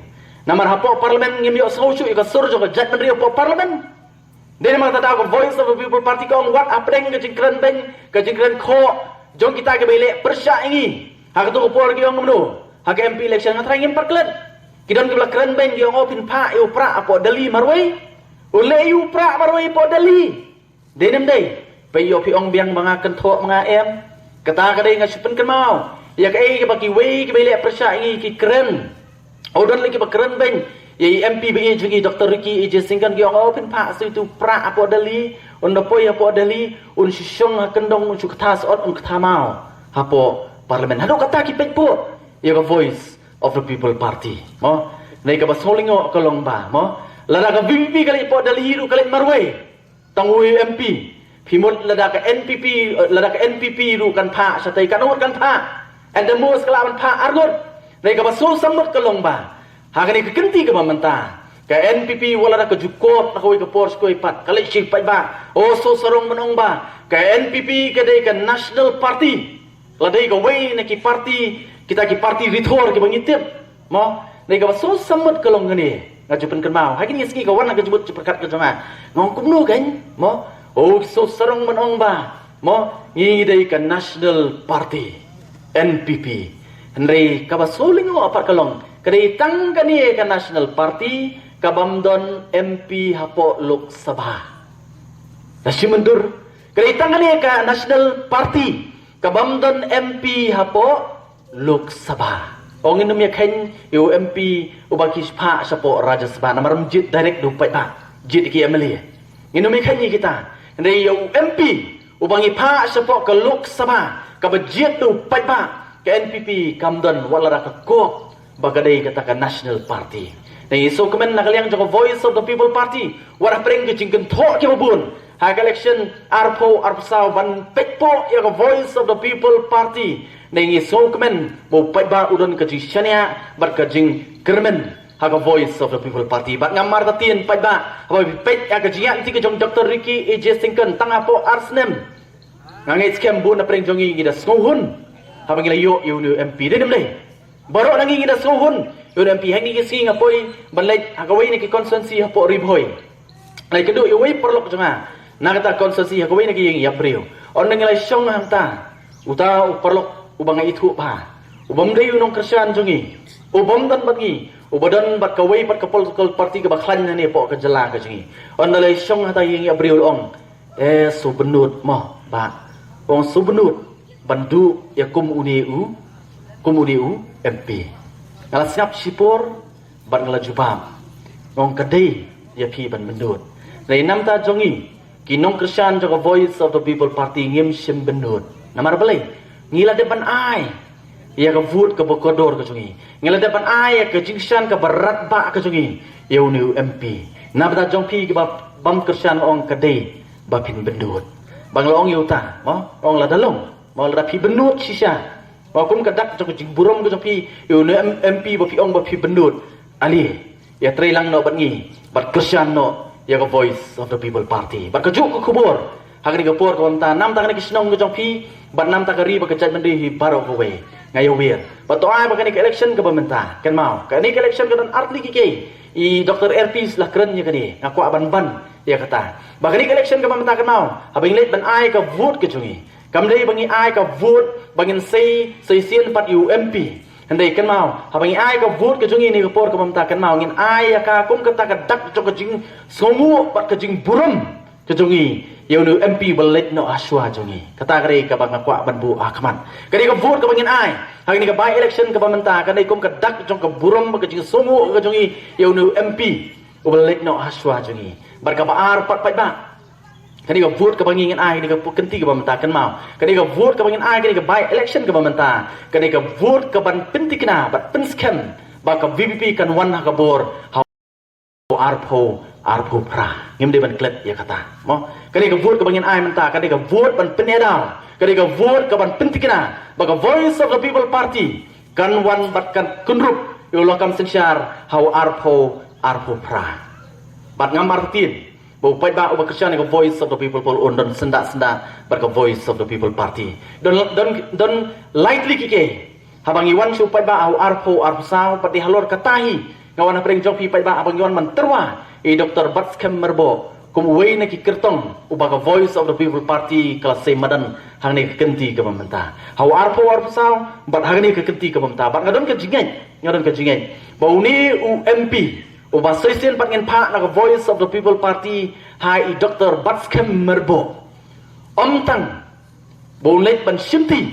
Namar hapoh Parliament ngim ïohsngew shuh ïa ka sur jong ka jaitbynriew hapoh Parliament. Dei namar kata ka Voice of the People Party ka ong wat hapdeng ka jingkren beiñ, ka jingkren khoh jong kita kiba ïaleh pyrshah ïa ngi ha kato ka por ki ong kumno ha ka M P election, nga tharai ngim pat klet. Ki don kiba la kren beiñ ki ong, o, phin phah ïa u Prah hapoh Delhi marwei. U leh ïa u Prah marwei hapoh Delhi. Dei ne ym dei? Peit ïoh phi ong biang ba nga kynthoh ma nga, em. Kata ka dei nga shu pynkynmaw ïa kaei kaba kiwei kiba ïaleh pyrshah ïa ngi ki kren. O, don lei kiba kren beiñ ïa i M P ba ïeit jong ngi Doctor Ricky A J Syngkon, ki ong, o, phin phah shuh ïa u Prah hapoh Delhi, un da poi hapoh Delhi un shu shong ha kyndong, un shu ktah syot, un ktah maw hapoh Parliament. Haduh kata ki peit phuh ïa ka Voice of the People Party, mo. Hynrei kaba sngewlyngngoh ka long ba, mo, lada ka V P P ka leit hapoh Delhi ruh ka leit marwei. Tang uwei u M P. Phi mut lada ka N P P, eh, lada ka N P P ruh kan phah shatei, katno ngut kan phah? At the most ka lah ban phah ar ngut. Hynrei kaba sngewsih mut ka long ba ha kane ka kynti kaba mynta, ka N P P wat lada ka ju kop na kawei ka por sha kawei pat, ka leit sha ki paidbah, o, sngewsarong ban ong ba ka N P P ka dei ka National Party. La dei kawei na ki party, kita ki party rithor kiba ngi tip. Mo, dei kaba sngewsih mut ka long kane. Nga ju pynkynmaw ha kine ki sngi ka wan ha ka jingmut jingpyrkhat ka jong nga. Nga ong kumno keiñ, mo? O, sngewsarong ban ong ba, mo, ngi dei ka National Party, N P P. Hynrei kaba sngewlyngngoh pat ka long, ka dei tang kane ka National Party ka bym don M P hapoh Lok Sabha. Ka shim myndur, ka dei tang kane ka National Party ka bym don M P hapoh Lok Sabha. Ong ngin ym ïa kheiñ ïa u M P uba ki phah shapoh Rajya Sabha namar ym jied direct da u paidbah, jied ki M L A. Ngin ym ïa kheiñ ïa kita. Hynrei ïa u M P uba ngi phah shapoh ka Lok Sabha kaba jied da u paidbah, ka N P P kam don wat la da ka kok ba ka dei kata ka National Party. Ngi sngewkmen na ka liang jong ka Voice of the People Party, wat hapdeng ki jingkynthoh kiba bun ha ka election arphew arphew saw ban peit poh ïa ka Voice of the People Party. Ngi sngewkmen ba u paidbah u don ka jingshaniah bad ka jingkyrmen ha ka Voice of the People Party. Bad nga martatien paidbah, haba phi peit ïa ka jingïaid lynti ka jong Doctor Ricky A J Syngkon tang hapoh ar snem, nga ngeit skhem bun na pdeng jong ngi ngi da sngewhun haba ngi la ïoh ïa u M P. Dei ne ym dei? Baroh na ngi ngi da sngewhun ïa u M P. Ha kine ki sngi nga poi ban leit ha kawei na ki constituency hapoh Ri Bhoi. Nga la ïakynduh ïa uwei u paralok jong nga na kata ka constituency ha kawei na ki ïing ïap briew. Ynda ngi la shong hangta, uta u paralok uba nga ithuh bha, u bym dei u nongkyrshan jong ngi, u bym don bad ngi, uba don bad kawei pat ka political party kaba khlaiñ hangne hapoh ka jylla ka jong ngi. Ynda la shong hangta ïing ïap briew, u la ong, eh, sngewbynnud mo bah, u ong, sngewbynnud ban duh ïa kum une u, kum une u M P. Nga la sngap shipor bad nga la jubab, nga ong, ka dei ïa phi ban bynnud. Hynrei namar ta jong ngi ki nongkyrshan jong ka Voice of the People Party ngim shym bynnud. Namar balei? Ngi la dep ban ai ïa ka vote kaba kordor ka jong ngi, ngi la dep ban ai ïa ka jingkyrshan kaba radbah ka jong ngi ïa une u M P. Namar ta jong phi kiba bym kyrshan, nga ong, ka dei ba phin bynnud. Ba nga la ong ïa uta mo, nga ong, lada long mo, lada phi bynnud shisha mo, kum ka dak jong ka jingburom ka jong phi ïa une M- M P ba phi ong ba phi bynnud, ale, ïatreilang noh bad ngi bad kyrshan noh ïa ka Voice of the People Party. Bad kajuh ka khubor ha kane ka por kaba mynta, namar ta kane ka shnong ka jong phi bad namar ta ka ri bad ka jaitbynriew hi baroh kawei, nga ïawer. Bad to ai ba kane ka election kaba mynta, kynmaw, kane ka election ka don artylli ki kei. I Doctor Airpeace la kren ïa kane, nga kwah ban ban ïa kata. Ba kane ka election kaba mynta, kynmaw, haba ngi leit ban ai ka vote ka jong ngi, kam dei ba ngi ai ka vote ba ngin sei, sei sien pat ïa u M P. Hynrei kynmaw, haba ngi ai ka vote ka jong ngi ha kane ka por kaba mynta, kynmaw, ngin ai ïa ka kum kata ka dak jong ka jingsngewnguh bad ka jingburom ka jong ngi ïa une u M P ba leit noh hashwa jong ngi. Kata ka dei kaba nga kwah ban buh ha khmat. Ka dei ka vote kaba ngin ai ha kane ka by election kaba mynta, ka dei kum ka dak jong ka burom bad ka jingsngewnguh ka jong ngi ïa une u M P uba leit noh hashwa jong ngi. Bad kaba ar pat, paidbah, ka dei ka vote kaba ngi ngin ai ha kane ka kynti kaba mynta, kynmaw, ka dei ka vote kaba ngin ai ha kane ka by election kaba mynta, ka dei ka vote kaban pynthikna bad pynskhem ba ka V P P kan wan ha ka bor ha u arphew arphew phra. Ngim dei ban klet ïa kata mo. Ka dei ka vote kaba ngin ai mynta, ka dei ka vote ban pynïada, ka dei ka vote kaban pynthikna ba ka Voice of the People Party kan wan bad kan kynrup ïa u lakam synshar ha u arphew arphew phra. Bad nga martatien ba u paidbah uba kyrshan ïa ka Voice of the People Poll un don syndah syndah bad ka Voice of the People Party. Don, don, don lai tylli ki kei. Haba ngi wan sha u paidbah ha u arphew arphew saw, bad dei halor kata hi nga wan hapdeng jong phi paidbah, haba ngi wan ban tyrwa ïa i Doctor Batskhem Myrboh kum uwei na ki kyrtong uba ka Voice of the People Party ka la sei madan ha kane ka kynti kaba mynta, ha u arphew arphew saw bad ha kane ka kynti kaba mynta. Bad nga don ka jingngeit, nga don ka jingngeit ba une u M P uba sei sien pat ngin phah na ka Voice of the People Party, ha i Doctor Batskhem Myrboh, ym tang ba un leit ban shimti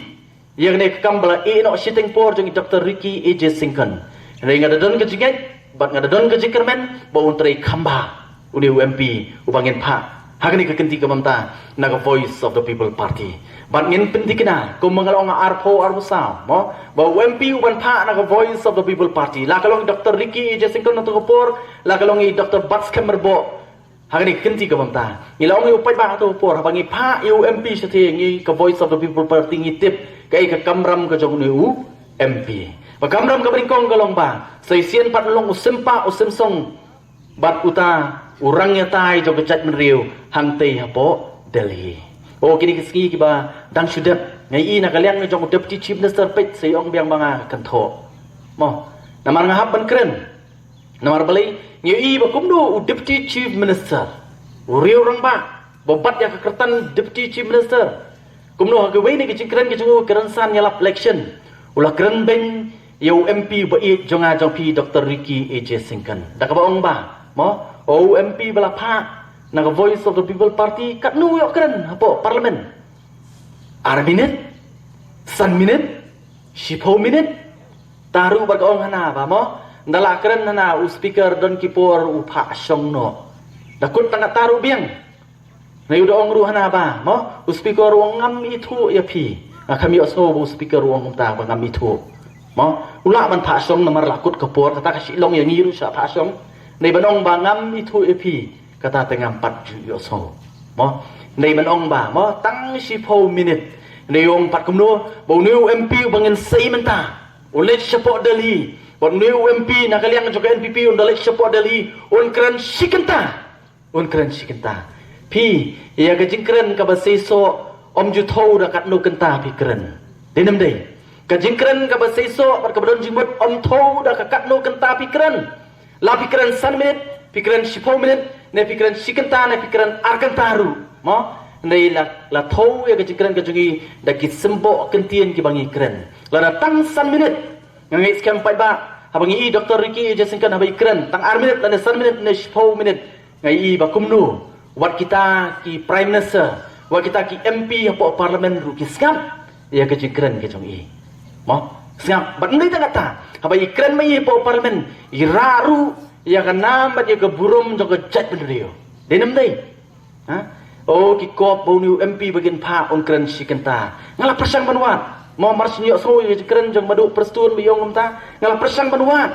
ïa kane ka kam ba la ïeh noh shiteng por jong i Doctor Ricky A J Syngkon, hynrei nga da don ka jingngeit bad nga da don ka jingkyrmen ba un trei khambha une u M P uba ngin phah ha kane ka kynti kaba mynta na ka Voice of the People Party. Bad ngin pynthikna kumba nga la ong ha u arphew arphew saw mo, ba u M P uban phah na ka Voice of the People Party, la ka long i Doctor Ricky A J Syngkon ha kato ka por, la ka long i Doctor Batskhem Myrboh, ha kane ka kynti kaba mynta. Ngi la ong ïa u paidbah ha kato ka por, haba ngi phah ïa u M P shathie, ngi ka Voice of the People Party ngi tip kaei ka kamram ka jong une u M P. Ba kamram kaba nyngkong ka long ba sei sien pat un long u sympa u symsong bad uta u rangïatai jong ka jaitbynriew hangtei hapoh Delhi. O, kine ki sngi kiba dang shu dep, nga ïohi na ka liang jong u Deputy Chief Minister, peit, sa ïa ong biang ba nga kynthoh mo, namar nga hap ban kren. Namar balei? Ngi ïohi ba kumno u Deputy Chief Minister, u riew rangbah ba bat ïa ka kyrtan Deputy Chief Minister, kumno ha kawei na ki jingkren ka jong u, ka rynsan ïalap election, U la kren beiñ ïa u M P ba ïeit jong nga jong phi, Doctor Ricky A J Syngkon. Da kaba ong ba, mo, o u M P ba la phah na ka Voice of the People Party, katno u ïoh kren hapoh Parliament? Ar minit? San minit? Shiphew minit? Te ruh bad ka ong hana ba, mo, ynda la kren hana u Speaker don ki por u phah shong noh. Da kut tang kata ruh biang. Nai u da ong ruh hana ba, mo, u Speaker u ong ngam ithuh ïa phi. Nga kham ïohsngew ba u Speaker u ong kumta ba ngam ithuh. Mo, u lah ban phah shong namar la kut ka por, kata ka shu long ïa ngi ruh sha phah shong. Nai ban ong ba ngam ithuh ïa phi, kata te ngam pat ju ïohsngew. Mo, nai ban ong ba, mo, tang shiphew minit. Nai ong pat kumno ba une u M P uba ngin sei mynta, u leit shapoh Delhi. Bad une u M P na ka liang jong ka N P P un da leit shapoh Delhi, un kren shi kynta. Un kren shi kynta. Phi, ïa ka jingkren kaba seisoh, ym ju thew da katno kynta phi kren. Dei ne ym dei? Ka jingkren kaba seisoh bad kaba don jingmut, ym thew da ka katno kynta phi kren. La phi kren san minit, phi kren shiphew minit, ne phi kren shi kynta, ne phi kren ar kynta ruh, mo? Hynrei la, la thew ïa ka jingkren ka jong ngi da ki symboh kyntien kiba ngi kren. Lada tang san minit, nga ngeit skhem paidbah, haba ngi i Doctor Ricky A J Syngkon haba i kren tang ar minit lane san minit ne shiphew minit, nga i ba kumno wat kita ki Prime Minister, wat kita ki M P hapoh Parliament ruh ki sngap ïa ka jingkren ka jong i. Mo, sngap. Bad ym dei tang kata, haba i kren ma i hapoh Parliament, i rah ruh ïa ka nam bad ïa ka burom jong ka jaitbynriew. Dei ne ym dei? Ha? O, ki kop ba une u M P ba kin phah un kren shi kynta. Nga la pyrshang ban wad. Mo, mar shu ïohsngew ïa ka jingkren jong Maduh Prestone ba i ong kumta, nga la pyrshang ban wad.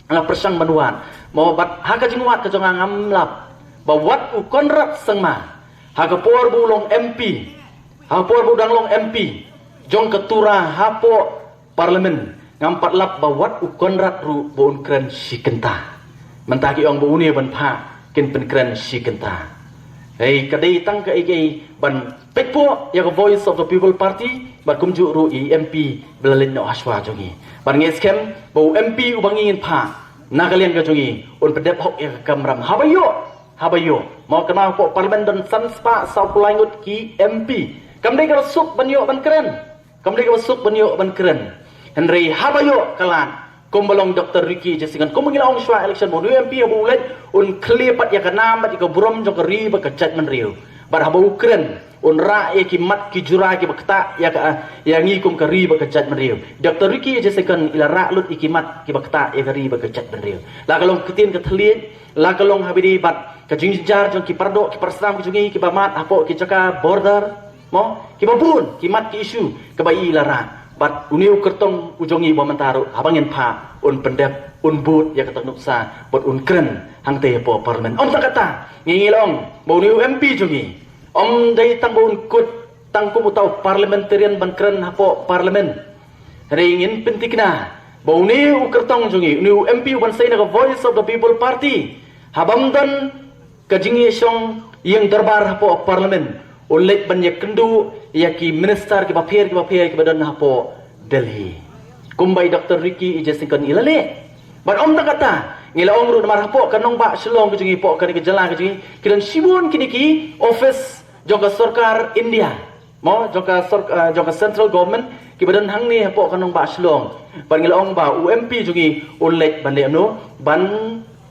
Nga la pyrshang ban wad. Mo, bad ha ka jingwad ka jong nga ngam lap ba wat u Conrad Sangma, ha ka por ba u long M P, ha ka por ba u dang long M P jong ka Tura hapoh Parliament, ngam pat lap ba wat u Conrad ruh ba un kren shi kynta. Mynta ki ong ba une ban phah kin pynkren shi kynta. Hei, ka dei tang kaei kaei ban peit pok ïa ka Voice of the People Party bad kumjuh ruh ïa i M P ba la leit noh hashwa jong ngi. Bad nga ngeit skhem ba u M P uba ngi ngin phah na ka liang ka jong ngi un pyndep hok ïa ka kamram. Haba ïoh, haba ïoh. Mo, kynmaw hapoh Parliament don san spah saw phew lai ngut ki M P. Kam dei kaba suk ban ïoh ban kren. Kam dei kaba suk ban ïoh ban kren. Hynrei haba ïoh ka lad, kumba long Doctor Ricky A J Syngkon, kumba ngi la ong shwa election, ba une u M P haba u leit un khlieh pat ïa ka nam bad ïa ka burom jong ka ri bad ka jaitbynriew. Bad haba u kren, un rah ïa ki mat ki jura kiba ktah ïa ka, ïa ngi kum ka ri bad ka jaitbynriew. Doctor Ricky A J Syngkon i la rah lut ïa ki mat kiba ktah ïa ka ri bad ka jaitbynriew. La ka long ka ktien ka thylliej, la ka long haba ïadei bad ka jingjynjar jong ki paradoh ki parasnam ki jong ngi kiba mad hapoh ki jaka border. Mo, kiba bun ki mat ki issue kaba i la rah. Bad une u kyrtong u jong ngi ba mynta ruh haba ngin phah un pyndep, un bud ïa kata ka nuksa bad un kren hangtei hapoh Parliament. Ym tang kata, ngi ngi la ong ba une u M P jong ngi ym dei tang ba un kut tang kum uta u parliamentarian ban kren hapoh Parliament. Hynrei ngin pynthikna ba une u kyrtong jong ngi, une u M P uban sei na ka Voice of the People Party, haba ym don ka jingïashong ïing dorbar hapoh Parliament, u leit ban ïakynduh ïa ki minister kiba pher kiba pher kiba don hapoh Delhi. Kumba i Doctor Ricky A J Syngkon i la leh. Bad ym tang kata, ngi la ong ruh namar hapoh ka nongbah Shillong ka jong ngi, hapoh kane ka jylla ka jong ngi, ki don shibun kine ki office jong ka sorkar India. Mo, jong ka sor-, eh, jong ka central government kiba don hangne hapoh ka nongbah Shillong. Bad ngi la ong ba u M P jong ngi un leit ban leh kumno, ban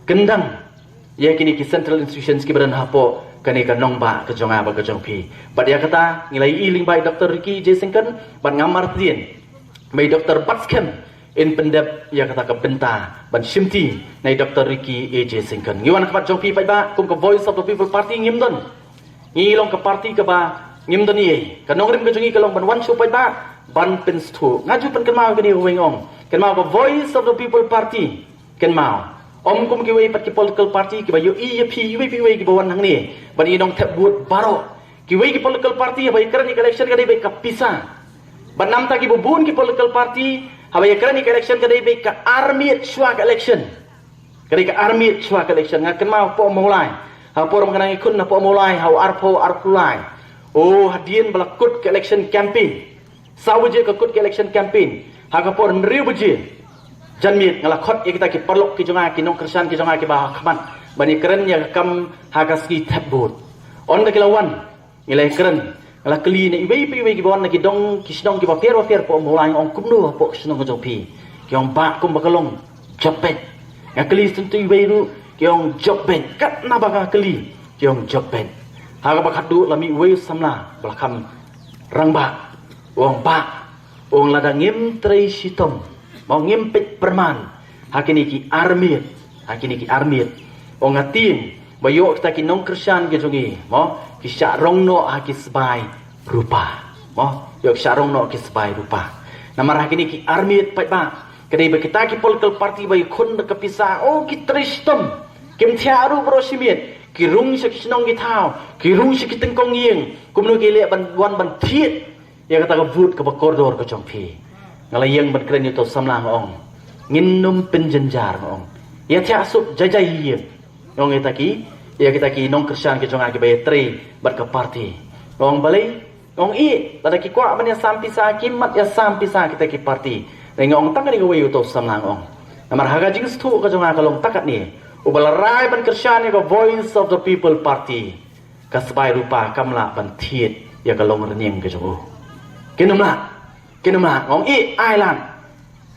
kyndang ïa kine ki central institutions kiba don hapoh kane ka nongbah ka jong nga bad ka jong phi. Bad ïa kata ngi la ïohi lyngba i Doctor Ricky A J Syngkon, bad ngam martien ba i Doctor Batskhem in pyndep ïa kata ka bynta ban shimti na i Doctor Ricky A J Syngkon. Ngi wan ha khmat jong phi paidbah, kum ka Voice of the People Party ngim don, ngi long ka party kaba ngim don ei. Ka nongrim ka jong ngi ka long ban wan sha u paidbah ban pynsngewthuh. Nga ju pynkynmaw kane kawei, nga ong, kynmaw ka Voice of the People Party. Kynmaw, ym kum kiwei pat ki political party kiba ïohi ïa phi iwei pa iwei kiba wan hangne bad i nongthep vote baroh. Kiwei ki political party haba ïakren ïa ka election ka dei beit ka pisa. Bad namar kata kiba bun ki political party haba ïakren ïa ka election ka dei beit ka ar miet shuwa ka election. Ka dei ka ar miet shuwa ka election. Nga kynmaw hapoh Mawlai, ha por ba nga nang ïakhun hapoh Mawlai ha u arphew arphew lai. O, hadien ba la kut ka election campaign, saw baje ka kut ka election campaign, ha ka por hynriew baje janmiet nga la khot ïa kita ki paralok ki jong nga, ki nongkyrshan ki jong nga kiba ha khmat ban ïakren ïa ka kam ha ka sngi thep vote. Ynda ki la wan, ngi la ïakren, Nga la kylli na iwei pa iwei kiba wan na ki dong ki shnong kiba pher ba pher hapoh Mawlai, nga ong kumno hapoh ka shnong ka jong phi? Ki ong bah kumba ka long jop beit. Nga kylli shen tu iwei ruh, ki ong jop beit. Katba nga kylli, ki ong jop beit. Ha kaba khatduh la mih uwei u samla ba la kham rangbah. U ong bah, u ong lada ngim trei shitom, mo, ngim peit pyrman ha kine ki ar miet, ha kine ki ar miet, u ong nga tieng ba ïoh kita ki nongkyrshan ki jong ngi, mo, ki shah rong noh ha ki sbai rupa, mo, ïoh ki shah rong noh ha ki sbai rupa. Namar ha kine ki ar miet paidbah, ka dei ba kita ki political party ba ïakhun da ka pisa, oh, ki trei shitom, kim thiah ruh baroh shi miet, ki rung sha ki shnong ki thaw, ki rung sha ki tyngkong ïing, kumno ki leh ban wan ban thied ïa kata ka vote kaba kordor ka jong phi? Nga la ïeng ban kren ïa uto u samla, nga ong ngin nym pynjynjar, nga ong. Ïa thiah suk jai jai ïing, nga ong, ïa kita ki, ïa kita ki nongkyrshan ki jong nga kiba ïatrei bad ka party. Nga ong balei? Nga ong ïa lada ki kwah ban ïasam pisa, ki mat ïasam pisa kita ki party. Nga ong tang kane kawei uto u samla, nga ong. Namar ha ka jingsngewthuh ka jong nga ka long tang katne, uba la rai ban kyrshan ïa ka Voice of the People Party, ka sbai rupa kam lah ban thied ïa ka longrynïeng ka jong u. Kin ym lah, kin ym lah, nga ong ïa ai lad.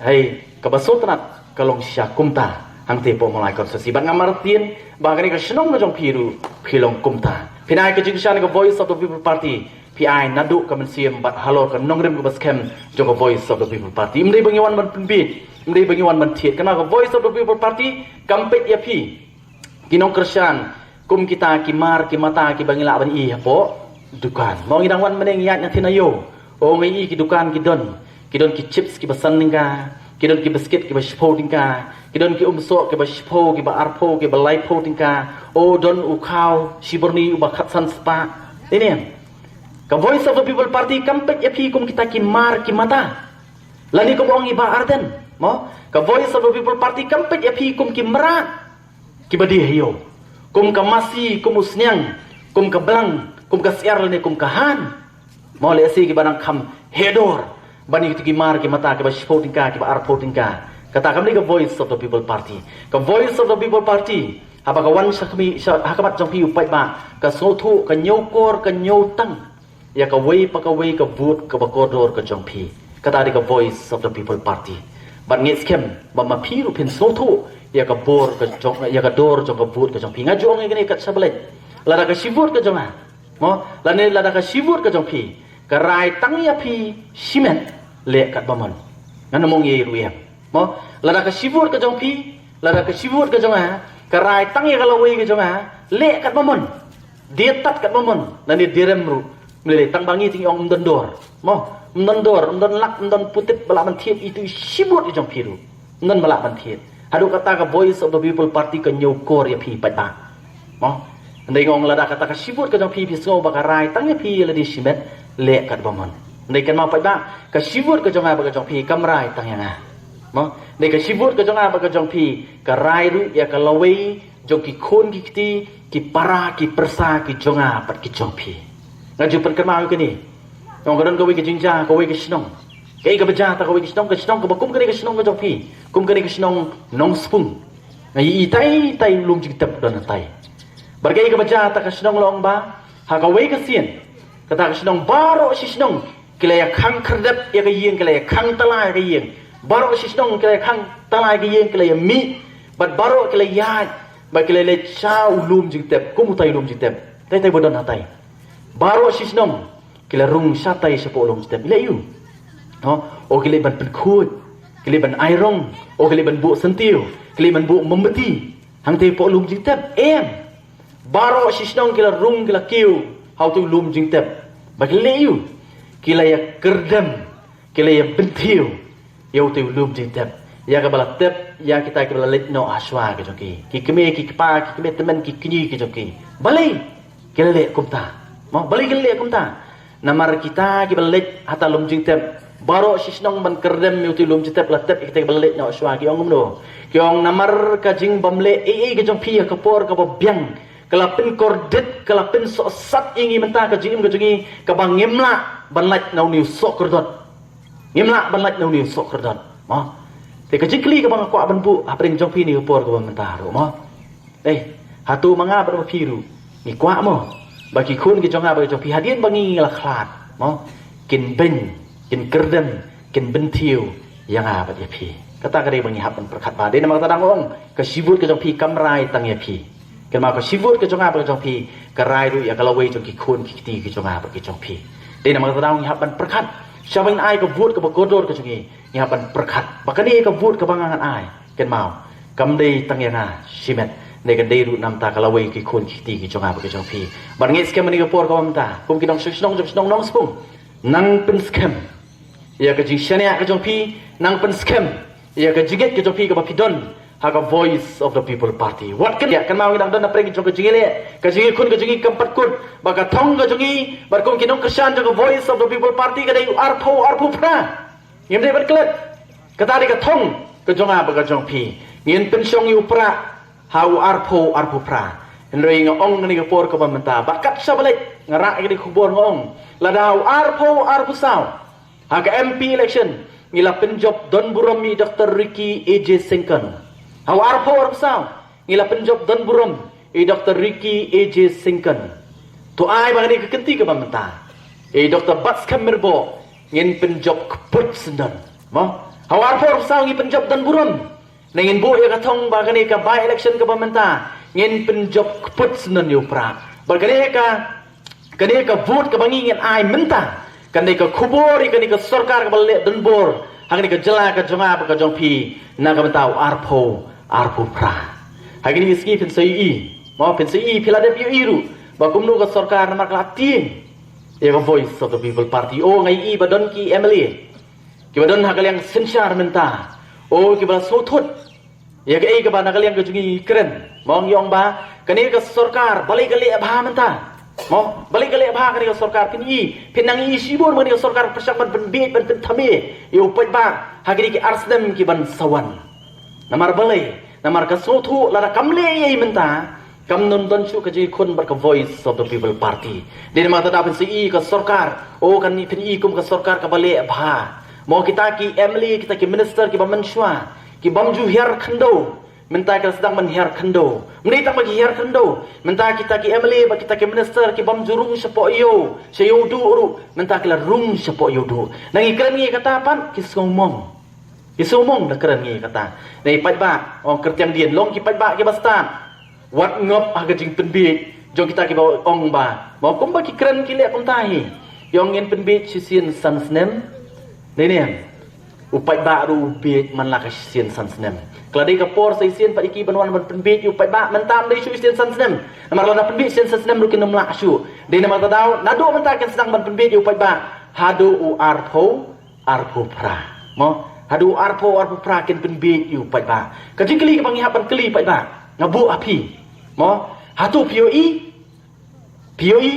Hei, kaba sngewtynnat ka long shisha kumta hangtei hapoh Mawlai constituency. Bad nga martin ba kane ka shnong ka jong phi ruh phi long kumta. Phin ai ka jingkyrshan ka Voice of the People Party, phi ai naduh ka mynsiem bad halor ka nongrim kaba skhem jong ka Voice of the People Party. Ym dei ba ngi wan ban pynbiej, ym dei ba ngi wan ban thied. Kane ka Voice of the People Party kam peit ïa phi ki nongkyrshan kum kita ki mar ki mata kiba ngi lah ban ïohi hapoh dukan. Mo, ngi dang wan mynne ngi ïaid na thin aïew, oh, ngi ïohi ki dukan ki don, ki don ki chips kiba san tyngka, ki don ki biskit kiba shiphew tyngka, ki don ki umsoh kiba shiphew, kiba arphew, kiba laiphew tyngka. Oh, don u khaw shi byrni uba khatsan spah. Ine, ka Voice of the People Party kam peit ïa phi kum kita ki mar ki mata. Lane kumba ong i Bah Ardent, mo, ka Voice of the People Party kam peit ïa phi kum ki mrad kiba die ha ïew, kum ka masi, kum u sniang, kum ka blang, kum ka syiar lane kum ka han. Mo, lehse kiba dang kham heh dor ban ïa kito ki mar ki mata kiba shiphew tyngka, kiba arphew tyngka. Kata kam dei ka Voice of the People Party. Ka Voice of the People Party, haba ka wan sha khmih, sha, ha khmat jong phi u paidbah, ka sngewthuh, ka ñiewkor, ka ñiewtang ïa kawei pa kawei ka vote kaba kordor ka jong phi. Kata dei ka Voice of the People Party. Bad ngi skhem ba ma phi ruh phin sngewthuh ïa ka bor ka jong, ïa ka dor jong ka vote ka jong phi. Nga ju ong ïa kane kat sha ba leit, lada ka shi vote ka jong nga, mo, lane lada ka shi vote ka jong phi ka rai tang ïa phi shimet, leh katba mon. Ngan ong ïa ruh em, mo, lada ka shi vote ka jong phi, lada ka shi vote ka jong nga ka rai tang ïa ka lawei ka jong nga, leh katba mon. Die tad katba mon, lane die rem ruh. Ym lei lei, tang ba ngi te ngi ong ym don dor, mo, ym don dor, ym don lak, ym don putit ba lah ban thied ïa itu i shi vote i jong phi ruh. Ym don ba lah ban thied. Haduh katta ka Voice of the People Party ka ñiewkor ïa phi paidbah, mo. Hynrei nga ong lada kata ka shi vote ka jong phi phi sngew ba ka rai tang ïa phi ïa lade shimet, leh katba mon. Hynrei kynmaw paidbah, ka shi vote ka jong nga bad ka jong phi kam rai tang ïa nga, mo. Hynrei ka shi vote ka jong nga bad ka jong phi ka rai ruh ïa ka lawei jong ki khun ki kti, ki para ki pyrsa ki jong nga bad ki jong phi. Nga ju pynkynmaw ïa kane. Nga ong ka don kawei ka jingjia kawei ka shnong. Kaei kaba jia ha kawei ka shnong, ka shnong kaba kum kane ka shnong ka jong phi, kum kane ka shnong Nongspung. Nga ïohi tai tai u lum jingtep don hatai. Bad kaei kaba jia ha ka shnong long ba ha kawei ka sien, kata ka shnong baroh shi shnong ki la ïa khang khyrdep ïa ka ïing, ki la ïa khang tala ïa ka ïing. Baroh shi shnong ki la ïa khang tala ïa ka ïing, ki la ïa mih bad baroh ki la ïaid bad ki la leit sha u lum jingtep, kum utai u lum jingtep. Tai tai ba don hatai. Baroh shi shnong ki la rung shatai shapoh u lum jingtep. Ïa leh ïu, o, o ki leit ban pynkhuid, ki leit ban ai rong, o ki leit ban buh syntiew, ki leit ban buh mombati hangtai hapoh u lum jingtep. Em. Baroh shi shnong ki la rung, ki la kiew ha utai u lum jingtep. Bad ïa leh ïu, ki la ïa kyrdem, ki la ïa bynthiew ïa utai u lum jingtep, ïa kaba la tep ïa kita kiba la leit noh ha shuwa ki jong ki, ki kmie ki kpa, ki kmie tymmen ki kñi ki jong ki. Balei ki la leh kumta? Mo, balei ki la leh kumta? Namar kita kiba la leit ha utai u lum jingtep, baroh shi shnong ban kyrdem ïa utai u lum jingtep la tep ïa kita kiba la leit noh ha shuwa, ki ong kumno? Ki ong namar ka jingbym leh ei ei ka jong phi ha ka por kaba biang ka la pynkordit, ka la pynsohsat ïa ngi mynta, ka jingim ka jong ngi, kaba ngim lah ban lait na une u soh kordor. Ngim lah ban lait na une u soh kordor. Mo. Te ka jingkylli kaba nga kwah ban buh hapdeng jong phi ha ka por kaba mynta ruh, mo. Ei, hato ma nga bad ma phi ruh ngi kwah, mo, ba ki khun ki jong nga bad ki jong phi hadien ba ngi la khlad, mo, kin beiñ, kin kyrdem, kin bynthiew ïa nga bad ïa phi. Kata ka dei ba ngi hap ban pyrkhat bha. Dei namar kata dang ong, ka shi vote ka jong phi kam rai tang ïa phi. Kynmaw, ka shi vote ka jong nga bad ka jong phi ka rai ruh ïa ka lawei jong ki khun ki kti ki jong nga bad ki jong phi. Dei namar kata dang ong ngi hap ban pyrkhat. Sha ban ai ka vote kaba kordor ka jong ngi, ngi hap ban pyrkhat ba kane ka vote kaba nga ngan ai, kynmaw, kam dei tang ïa nga shimet, ne kan dei ruh namar ka lawei ki khun ki kti ki jong nga bad ki jong phi. Ban ngeit skhem ha kane ka por kaba mynta kum ki nongshong shnong jong shnong Nongspung, nang pynskhem ïa ka jingshaniah ka jong phi, nang pynskhem ïa ka jingngeit ka jong phi kaba phi don ha ka Voice of the People Party. Wat kane, kynmaw, ngi dang don na pdeng jong ka jingïaleh, ka jingïakhun ka jong ngi kam pat kut, ba ka thong ka jong ngi bad kum ki nongkyrshan jong ka Voice of the People Party ka dei u arphew arphew phra. Ngim dei ban klet. Kata dei ka thong ka jong nga bad ka jong phi. Ngin pynshong ïa u prah ha u arphew arphew phra. Hynrei nga ong ha kane ka por kaba mynta, bad kat shaba leit nga rah ïa kane ka khubor, nga ong, lada ha u arphew arphew saw ha ka M P election ngi la pynjop don burom ïa i Doctor Ricky A J Syngkon, ha u arphew arphew saw ngi la pynjop don burom ïa i Doctor Ricky A J Syngkon, to ai ba kane ka kynti kaba mynta ïa i Doctor Batskhem Myrboh ngin pynjop kput syndon. Mo? Ha u arphew arphew saw ngi pynjop don burom, ne ngin buh ïa ka thong ba kane ka by-election kaba mynta ngin pynjop kput syndon ïa u prah. Bad kane ka, kane ka vote kaba ngi ngin ai mynta kan dei ka khubor ïa kane ka sorkar kaba leh donbor ha kane ka jylla ka jong nga bad ka jong phi na ka bynta u arphew arphew phra. Ha kine ki sngi phin sa ïohi, mo, phin sa ïohi, phi la dep ïohi ruh ba kumno ka sorkar namar ka la tieng ïa ka Voice of the People Party. O, nga ïohi ba don ki M L A kiba don ha ka liang synshar mynta, o, kiba la sngewthut ïa kaei kaba na ka liang ka jong ngi kren. Mo, ngi ong ba kane ka sorkar balei ka leh bha mynta. Mo, balei ka leh bha kane ka sorkar. Phin ïohi, phin nang ïohi shibun ba kane ka sorkar pyrshang ban pynbiej, ban pynthame ïa u paidbah ha kine ki ar snem ki ban sa wan. Namar balei? Namar ka sngewthuh lada kam leh ei ei mynta, kam don don shuh ka jingïakhun bad ka Voice of the People Party. Dei namar kata da phin sa ïohi ka sorkar, o, kan phin ïohi kum ka sorkar kaba leh bha. Mo, kita ki M L A, kita ki minister kiba mynshuwa, ki bym ju hiar khyndew, mynta ki la sdang ban hiar khyndew. Ym dei tang ba ki hiar khyndew, mynta kita ki M L A bad kita ki minister ki bym ju rung shapoh ïew, sha ïew duh ruh, mynta ki la rung shapoh ïew duh. Nang ïakren ngi kata pat ki sngewmong. Ki sngewmong da kren ngi kata. Nang ïa paidbah, ong kyrtiang dien, long ki paidbah kiba stad. Wat ngop ha ka jingpynbiej jong kita kiba ong ba, mo, kumba ki kren ki leh kumta hi. Ki ong ngin pynbiej shisien san snem. Dei ne em? U paidbah ruh u biej man la ka shisien san snem. Ka la dei ka por sa shisien pat ïa ki ban wan ban pynbiej ïa u paidbah, mynta ym dei shuh shisien san snem. Namar lada pynbiej shisien san snem ruh kin ym lah shuh. Dei namar kata daw naduh mynta kin sdang ban pynbiej ïa u paidbah haduh u arphew arphew phra. Mo, haduh u arphew arphew phra kin pynbiej ïa u paidbah. Ka jingkylli kaba ngi hap ban kylli paidbah, nga buh ha phi, mo, hato phi ïohi, phi ïohi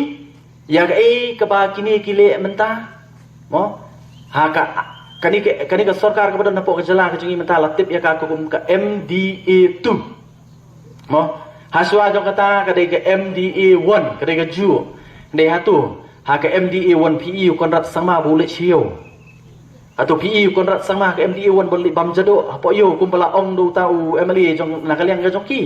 ïa kaei kaba kine ki leh mynta? Mo, ha ka, kane ka, kane ka sorkar kaba don hapoh ka jylla ka jong ngi mynta la tip ïa ka kum ka M D A two. Mo, ha shuwa jong kata ka dei ka M D A one, ka dei ka juh. Dei hato ha ka M D A one phi ïohi u Conrad Sangma ba u leit sha ïew? Hato phi ïohi u Conrad Sangma ha ka M D A one ba u leit bam jadoh hapoh ïew kumba la ong da uta u M L A jong na ka liang ka jong ki?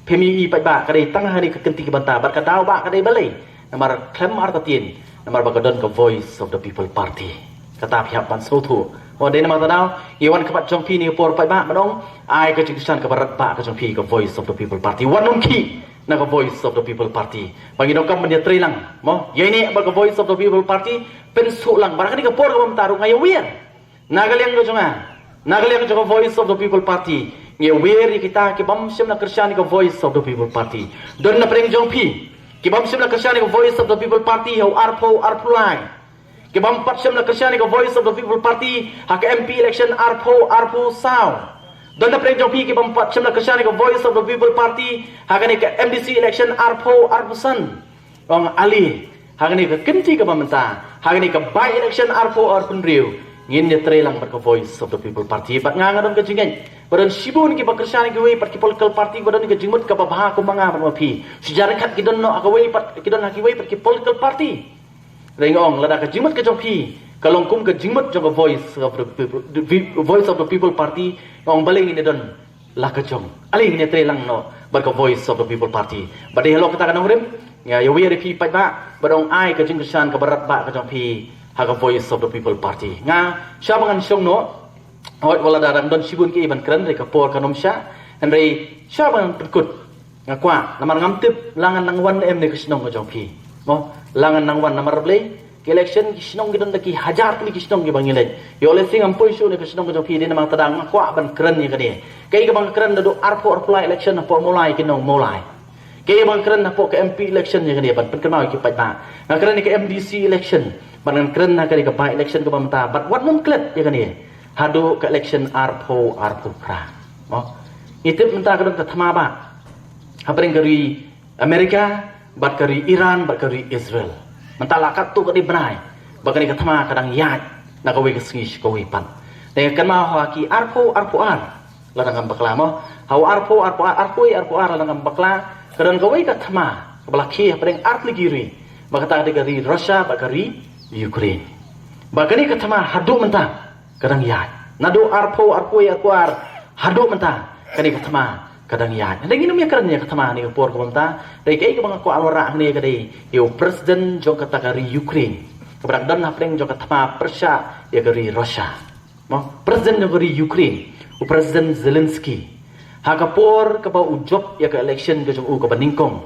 Phim ïohi paidbah, ka dei tang ha kane ka kynti ka bynta. Bad ka daw ba ka dei balei? Namar khlem artatien, namar ba ka don ka Voice of the People Party. Kata phi hap ban sngewthuh. Mo, dei namar kata daw ngi wan khmat jong phi ha kane ka por paidbah, ban ong, ai ka jingkyrshan kaba radbah ka jong phi ïa ka Voice of the People Party. Wat nym khih na ka Voice of the People Party. Ba ngi donkam ban ïatreilang, mo, ïaineh bad ka Voice of the People Party, pynsngewlang. Bad ha kane ka por kaba mynta ruh nga ïawer na ka liang ka jong nga, na ka liang ka jong ka Voice of the People Party, ngi ïawer ïa kita ki bym shym la kyrshan ïa ka Voice of the People Party. Don na pdeng jong phi ki bym shym la kyrshan ïa ka Voice of the People Party ha u arphew arphew lai. Ki bym pat shym la kyrshan ïa ka Voice of the People Party ha ka M P election arphew arphew saw. Don na pdeng jong phi ki bym pat shym la kyrshan ïa ka Voice of the People Party ha kane ka M D C election arphew arphew san. Ong ale, ha kane ka kynti kaba mynta, ha kane ka by election arphew arphew hynriew, ngin ïatreilang bad ka Voice of the People Party. Bad nga nga don ka jingngeit ba don shibun kiba kyrshan ïa kiwei pat ki political party ba don ka jingmut kaba bha kumba nga bad ma phi. Shi jar khat ki don noh ha kawei pat, ki don ha kiwei pat ki political party. Hynrei nga ong lada ka jingmut ka jong phi ka long kum ka jingmut jong ka Voice of the People, the Vi-, Voice of the People Party, nga ong balei ngin ïadon la ka jong? Ale ngin ïatreilang noh bad ka Voice of the People Party. Bad dei halor kata ka nongrim, Nga ïa wei ïa phi paidbah, ba dang ai ka jingkyrshan kaba radbah ka jong phi ha ka Voice of the People Party. Nga sha ba ngan shong noh, hooid wat la da dang don shibun ki ban kren, hynrei ka por kan ym shah, hynrei sha ba ngan pynkut. Nga kwah, namar ngam tip la ngan nang wan em ne ka shnong ka jong phi. Mo, la ngan nang wan namar balei, ki election ki shnong ki don da ki hajar tylli ki shnong kiba ngi leit. Ïoh lehse ngam poi shuh ne ka shnong ka jong phi, dei namar kata nga kwah ban kren ïa kane. Kaei kaba nga kren naduh arphew arphew lai election hapoh Mawlai ki nong Mawlai. Kaei kaba nga kren hapoh ka M P election ïa kane ban pynkynmaw ïa ki paidbah. Nga kren ïa ka M D C election, bad ngan kren ha kane ka by election kaba mynta, bad wat nym klet ïa kane haduh ka election arphew arphew phra. Mo, ngi tip mynta ka don ka thma ba hapdeng ka ri Amerika, bad ka ri Iran, bad ka ri Israel. Mynta la katto katne bnai ba kane ka thma ka dang ïaid na kawei ka sngi sha kawei pat. Te kynmaw ha ki arphew arphew ar, lada ngam bakla mo, ha u arphew arphew ar, arphew arphew ar lada ngam bakla, ka don kawei ka thma kaba la khie hapdeng ar tylli ki ri, ba kata ka dei ka ri Russia bad ka ri Ukraine. Ba kane ka thma haduh mynta ka dang ïaid. Naduh arphew arphew arphew ar haduh mynta kane ka thma ka dang ïaid. Hynrei ngin ym ïa kren ïa ka thma ha kane ka por kaba mynta. Hynrei kaei kaba nga kwah wanrah hangne ka dei ïa u president jong kata ka ri Ukraine, kaba dang don hapdeng jong ka thma pyrshah ïa ka ri Russia. Mo, president jong ka ri Ukraine, u President Zelensky, ha ka por kaba u jop ïa ka election ka jong u kaba nyngkong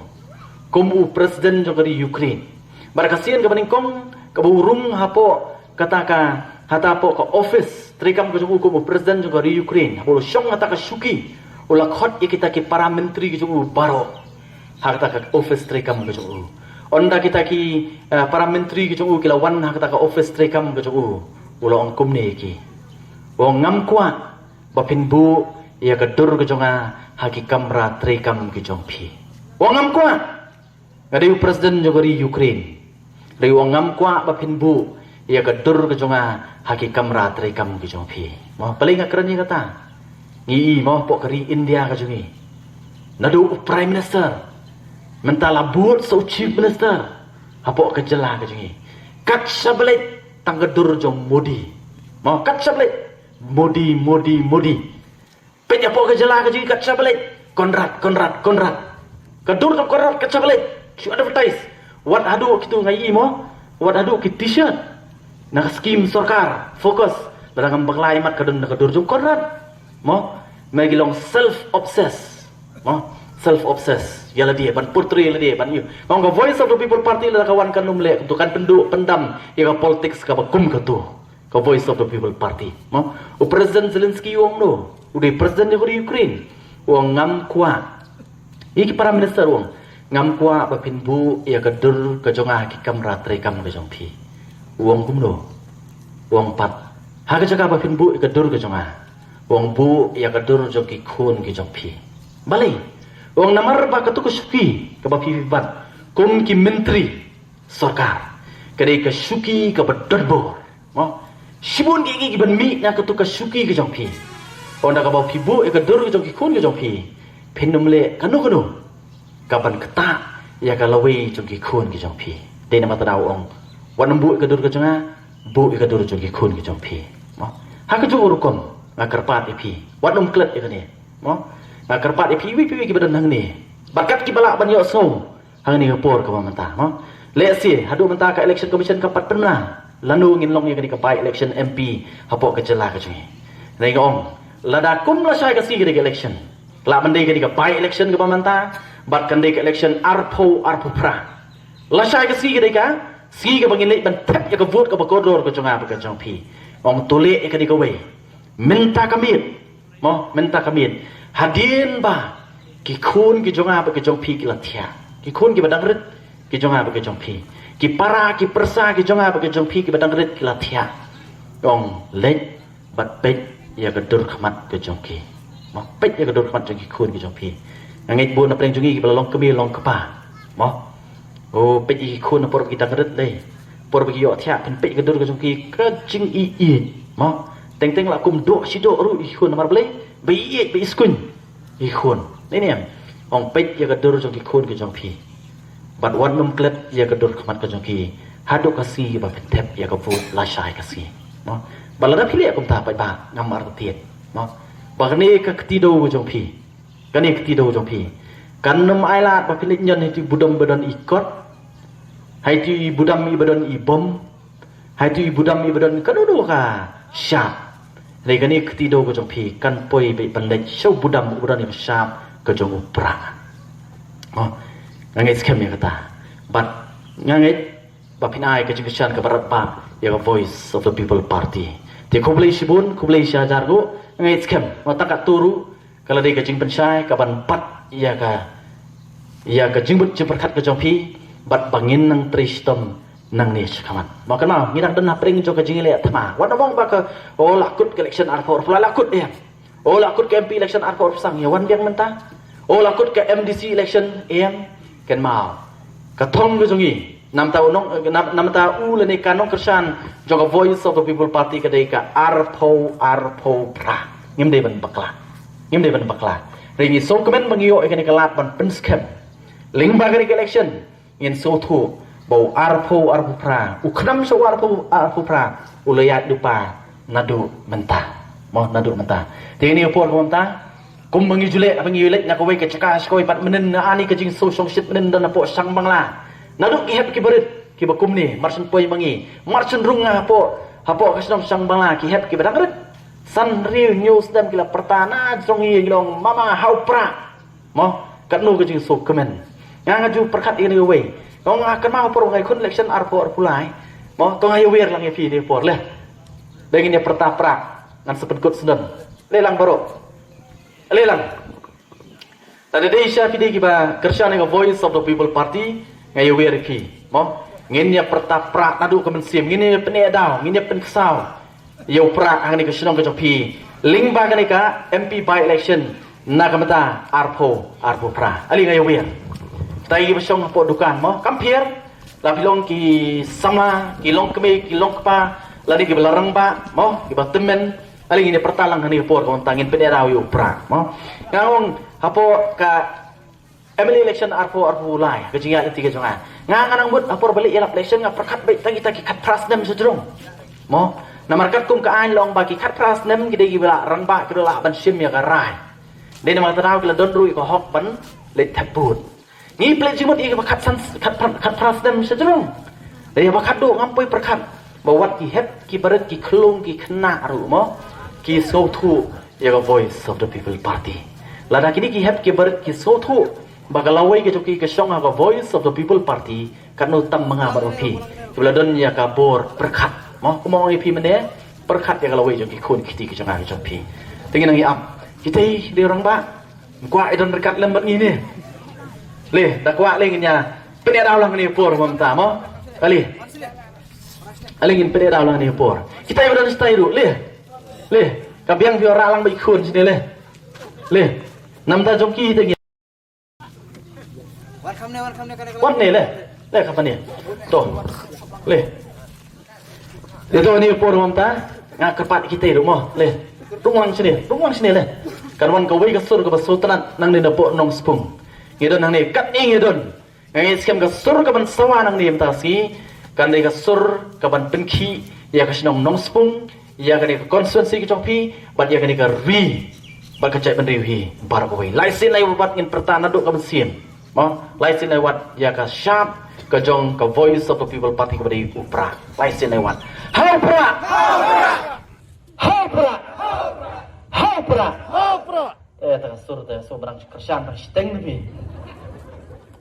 kum u president jong ka ri Ukraine. Bad ka sien kaba nyngkong kaba u rung hapoh kata ka, hata hapoh ka office treikam ka jong u kum u president jong ka ri Ukraine, haba u la shong hata ka shuki, u la khot ïa kita ki para myntri ka jong u baroh ha kata ka office treikam ka jong u. Ynda kita ki, eh, para myntri ka jong u ki la wan ha kata ka office treikam ka jong u, u la ong kumne ïa ki, u ong, ngam kwah ba phin buh ïa ka dur ka jong nga ha ki kamra treikam ki jong phi. U ong, ngam kwah. Nga dei u president jong ka ri Ukraine. Hynrei u ong, ngam kwah ba phin buh ïa ka dur ka jong nga ha ki kamra treikam ki jong phi. Mo, balei nga kren ïa kata? Ngi i mo, hapoh ka ri India ka jong ngi, naduh u prime minister, mynta la bud sa u chief minister hapoh ka jylla ka jong ngi. Kat shaba leit tang ka dur jong Modi. Mo, kat shaba leit Modi, Modi, Modi. Peit hapoh ka jylla ka jong ngi kat shaba leit Conrad, Conrad, Conrad. Ka dur jong Conrad kat shaba leit shu advertise. Wat haduh kito, nga i mo, wat haduh ki t-shirt na ka skim sorkar FOCUS, lada ngam bakla ïa mat ka don na ka dur jong Conrad. Mo, me ki long self obsessed. Mo, self obsessed ïa lade, ban portray ïa lade, ban ïoh. Nga ong ka Voice of the People Party lada ka wan kan ym leh kumto, kan pynduh pyndam ïa ka politics kaba kum kato. Ka Voice of the People Party. Mo, u President Zelensky u ong kumno, u dei president jong ka ri Ukraine. U ong, ngam kwah. Ïa ki para minister u ong, ngam kwah ba phin buh ïa ka dur ka jong nga ha ki kamra treikam ka jong phi. U ong kumno? U ong pat, ha ka jaka ba phin buh ïa ka dur ka jong nga, u ong, buh ïa ka dur jong ki khun ki jong phi. Balei? U ong, namar ba kato ka shuki kaba phi phi bat kum ki myntri sorkar, ka dei ka shuki kaba donbor. Mo, shibun ki, ki, ki ban mih na kato ka shuki ka jong phi. Ynda kaba phi buh ïa ka dur ka jong ki khun ka jong phi, phin ym leh kano kano ka ban ktah ïa ka lawei jong ki khun ki jong phi. Dei namar kata u ong, wat nym buh ïa ka dur ka jong nga, buh ïa ka dur jong ki khun ki jong phi. Mo, ha kajuh ka rukom nga kyrpad ïa phi, wat nym klet ïa kane. Mo, nga kyrpad ïa phi, iwei pa iwei kiba don hangne, bad kat kiba lah ban ïohsngew hangne ha ka por kaba mynta, mo. Lehse haduh mynta ka Election Commission kam pat pynbna lano ngin long ïa kane ka by election M P hapoh ka jylla ka jong ngi. Hynrei nga ong, lada kum lashai ka sngi ka dei ka election, lah ban dei kane ka by election kaba mynta, bad kan dei ka election arphew arphew phra. Lashai ka sngi ka dei ka sngi kaba ngin leit ban thep ïa ka vote kaba kordor ka jong nga bad ka jong phi. Ong, to leh ïa kane kawei mynta ka miet. Mo, mynta ka miet, hadien ba ki khun ki jong nga bad ki jong phi ki la thiah, ki khun kiba dang rit ki jong nga bad ki jong phi, ki para ki pyrsa ki jong nga bad ki jong phi kiba dang rit ki la thiah, ong, leit bad peit ïa ka dur khmat ka jong ki. Mo, peit ïa ka dur khmat jong ki khun ki jong phi. Nga ngeit bun na pdeng jong ngi kiba la long kmie long kpa, mo, o, peit ïa ki khun na por ba ki dang rit lei, por ba ki ïoh thiah, phin peit ka dur ka jong ki, ka jingïeit, mo. Teng teng la kum doh shi doh ruh ïa ki khun, namar balei? Ba ïeit, ba ïeit skun ïa ki khun. Ni ne em? Ong, peit ïa ka dur jong ki khun ki jong phi, bad wat nym klet ïa ka dur khmat ka jong ki haduh ka sngi ba phin thep ïa ka vote lashai ka sngi, mo. Bad lada phi leh kumta, paidbah, ngam artatien, mo, ba kane ka kti dew ka jong phi, kane ka kti dew jong phi, Kan ym ailad ba pynleit ñion ha itu i budam ba don i kot, ha itu i budam i ba don i bom, ha itu i budam i ba don kano kano ka shap. Hynrei kane ka kti do ka jong phi kan poi beit ban leit sha u budam u ba don i ba shap ka jong u Prah. Oh, nga ngeit skhem ïa kata. Bad nga ngeit ba phin ai ka jingkyrshan kaba radbah ïa ka Voice of the People Party. Te khublei shibun, khublei shihajar nguh, nga ngeit skhem. Nga tang katto ruh ka la dei ka jingpynshai kaban pat ïa ka, ïa ka jingmut jingpyrkhat ka jong phi bad ba ngin nang trei shitom nangne shakhmat. Mo kynmaw, ngi dang don hapdeng jong ka jingïaleh thma. Wat nym ong ba ka, oh, la kut ka election arphew arphew lai, la kut, em. Oh, la kut ka M P election arphew arphew san, ïa wan biang mynta. Oh, la kut ka M D C election, em. Kynmaw, ka thong ka jong ngi, namta u nong, nam-, namta u lane ka nongkyrshan jong ka Voice of the People Party ka dei ka arphew arphew phra. Ngim dei ban bakla. Ngim dei ban bakla. Hynrei ngi sngewkmen ba ngi ïoh ïa kane ka lad ban pynskhem lyngba kane ka election. Ngin sngewthuh ba u arphew arphew phra, u khnam sha u arphew arphew phra, u la ïaid lypa naduh mynta. Mo, naduh mynta. Te ha kane ka por ka mynta, kumba ngi ju leh, haba ngi leit na kawei ka jaka sha kawei pat, mynnin na ani ka jingsngewshongshit mynnin don hapoh Shangbangla. Naduh ki hep ki barit kiba kumne, mar shen poi ma ngi, mar shen rung nga hapoh, hapoh ka shnong Shangbangla, ki hep kiba dang rit. San, hynriew, hynñiew snem ki la pyrta na jong ngi, ngi long mama ha u Prah. Mo, katno ka jingsngewkmen. Nga, nga ju pyrkhat ïa kane kawei. Nga ong, nga kynmaw por nga ïakhun election arphew arphew lai. Mo, to nga ïawer lang ïa phi ha kane ka por, leh. Dei ngin ïa pyrta Prah, ngan sa pynkut sdang. Leh lang baroh. Leh lang. Lada dei shisha phi dei kiba kyrshan ïa ka Voice of the People Party, nga ïawer ïa phi. Mo, ngin ïa pyrta Prah naduh ka mynsiem, ngin ïa pyneh daw, ngin ïa pynksaw ïa u Prah ha kane ka shnong ka jong phi lyngba kane ka M P by election na ka bynta arphew arphew phra. Ale nga ïawer. Kita kiba shong hapoh dukan, mo, kam pher. La phi long ki samla, ki long kmie, ki long kpa, lane kiba la rangbah, mo, kiba tymmen. Ale ngin ïa pyrta lang ha kane ka por ka mynta, ngin pyneh daw ïa u Prah, mo. Nga ong hapoh ka M L A election arphew arphew lai, ka jingïaid lynti ka jong nga. Nga, nga nang mut ha por ba leit ïalap election nga pyrkhat beit tang kita ki khatphra snem sha jrong. Mo, namar katkum ka aiñ la ong ba ki khatphra snem ki dei kiba la rangbah, kiba la lah ban shim ïa ka rai. Dei namar kata daw ki la don ruh ïa ka hok ban leit thep vote. Ngi pynleit jingmut ïa kiba khatsan, khatphra, khatphra snem sha jrong. Dei ba khatduh ngam poi pyrkhat ba wat ki hep ki barit, ki khlung ki khynnah ruh, mo, ki sngewthuh ïa ka Voice of the People Party. Lada kine ki hep ki barit ki sngewthuh ba ka lawei ka jong ki ka shong ha ka Voice of the People Party, katno tam ma nga bad ma phi kiba la don ïa ka bor pyrkhat. Mo, kumba ong ïa phi mynne, pyrkhat ïa ka lawei jong ki khun ki kti ki jong nga ki jong phi. Te ngin nang ïa ap. Kita i dei rangbah. Kwah i don ryngkat lem bad ngi ne. Leh, da kwah leh ngin ïa pyneh daw lang ne por mynta, mo. Ale. Ale ngin pyneh daw lang ne por. Kita i ba don stai ruh, leh. Leh, ka biang phi ora lang ba i khun shane, leh. Leh. Namta jong ki te ngin. Wan ne, leh. Leh, ka pa ne. To. Leh. Ïa to ne por mynta, nga kyrpad kita ruh, mo, leh. Rung lang shane, rung lang shane, leh. Kan wan kawei ka sur kaba sngewtynnat nangne napoh Nongspung. Ngi don nangne, katne ngi don. Nga ngeit skhem ka sur kaban sawa nangne mynta sngi kan dei ka sur kaban pynkhih ïa ka shnong Nongspung, ïa kane ka constituency ka jong phi, bad ïa kane ka ri bad ka jaitbynriew hi baroh kawei. Lai sien lai wat ngin pyrta naduh ka mynsiem. Mo, lai sien lai wat ïa ka shap ka jong ka Voice of the People Party kaba dei u Prah. Lai sien lai wat. Ha u Prah! Ha u Prah! Ha u Prah! Eh, ta ka sur, ta ka sur ba dang kyrshan, ba dang shiteng na phi.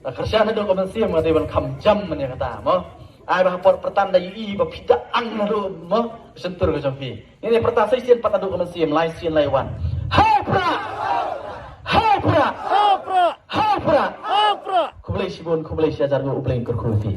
Ba kyrshan naduh ka mynsiem, ka dei ban kham jam mynne kata, mo. Ai ba ha por pyrta da ïohi ba phi da ang naduh, mo, shyntur ka jong phi. Ngin ïa pyrta sa shisien pat naduh ka mynsiem, lai sien lai wan. Ha u Prah! Ha u Prah! Ha u Prah! Khublei shibun, khublei shihajar nguh, U Blei un kyrkhu ïa phi.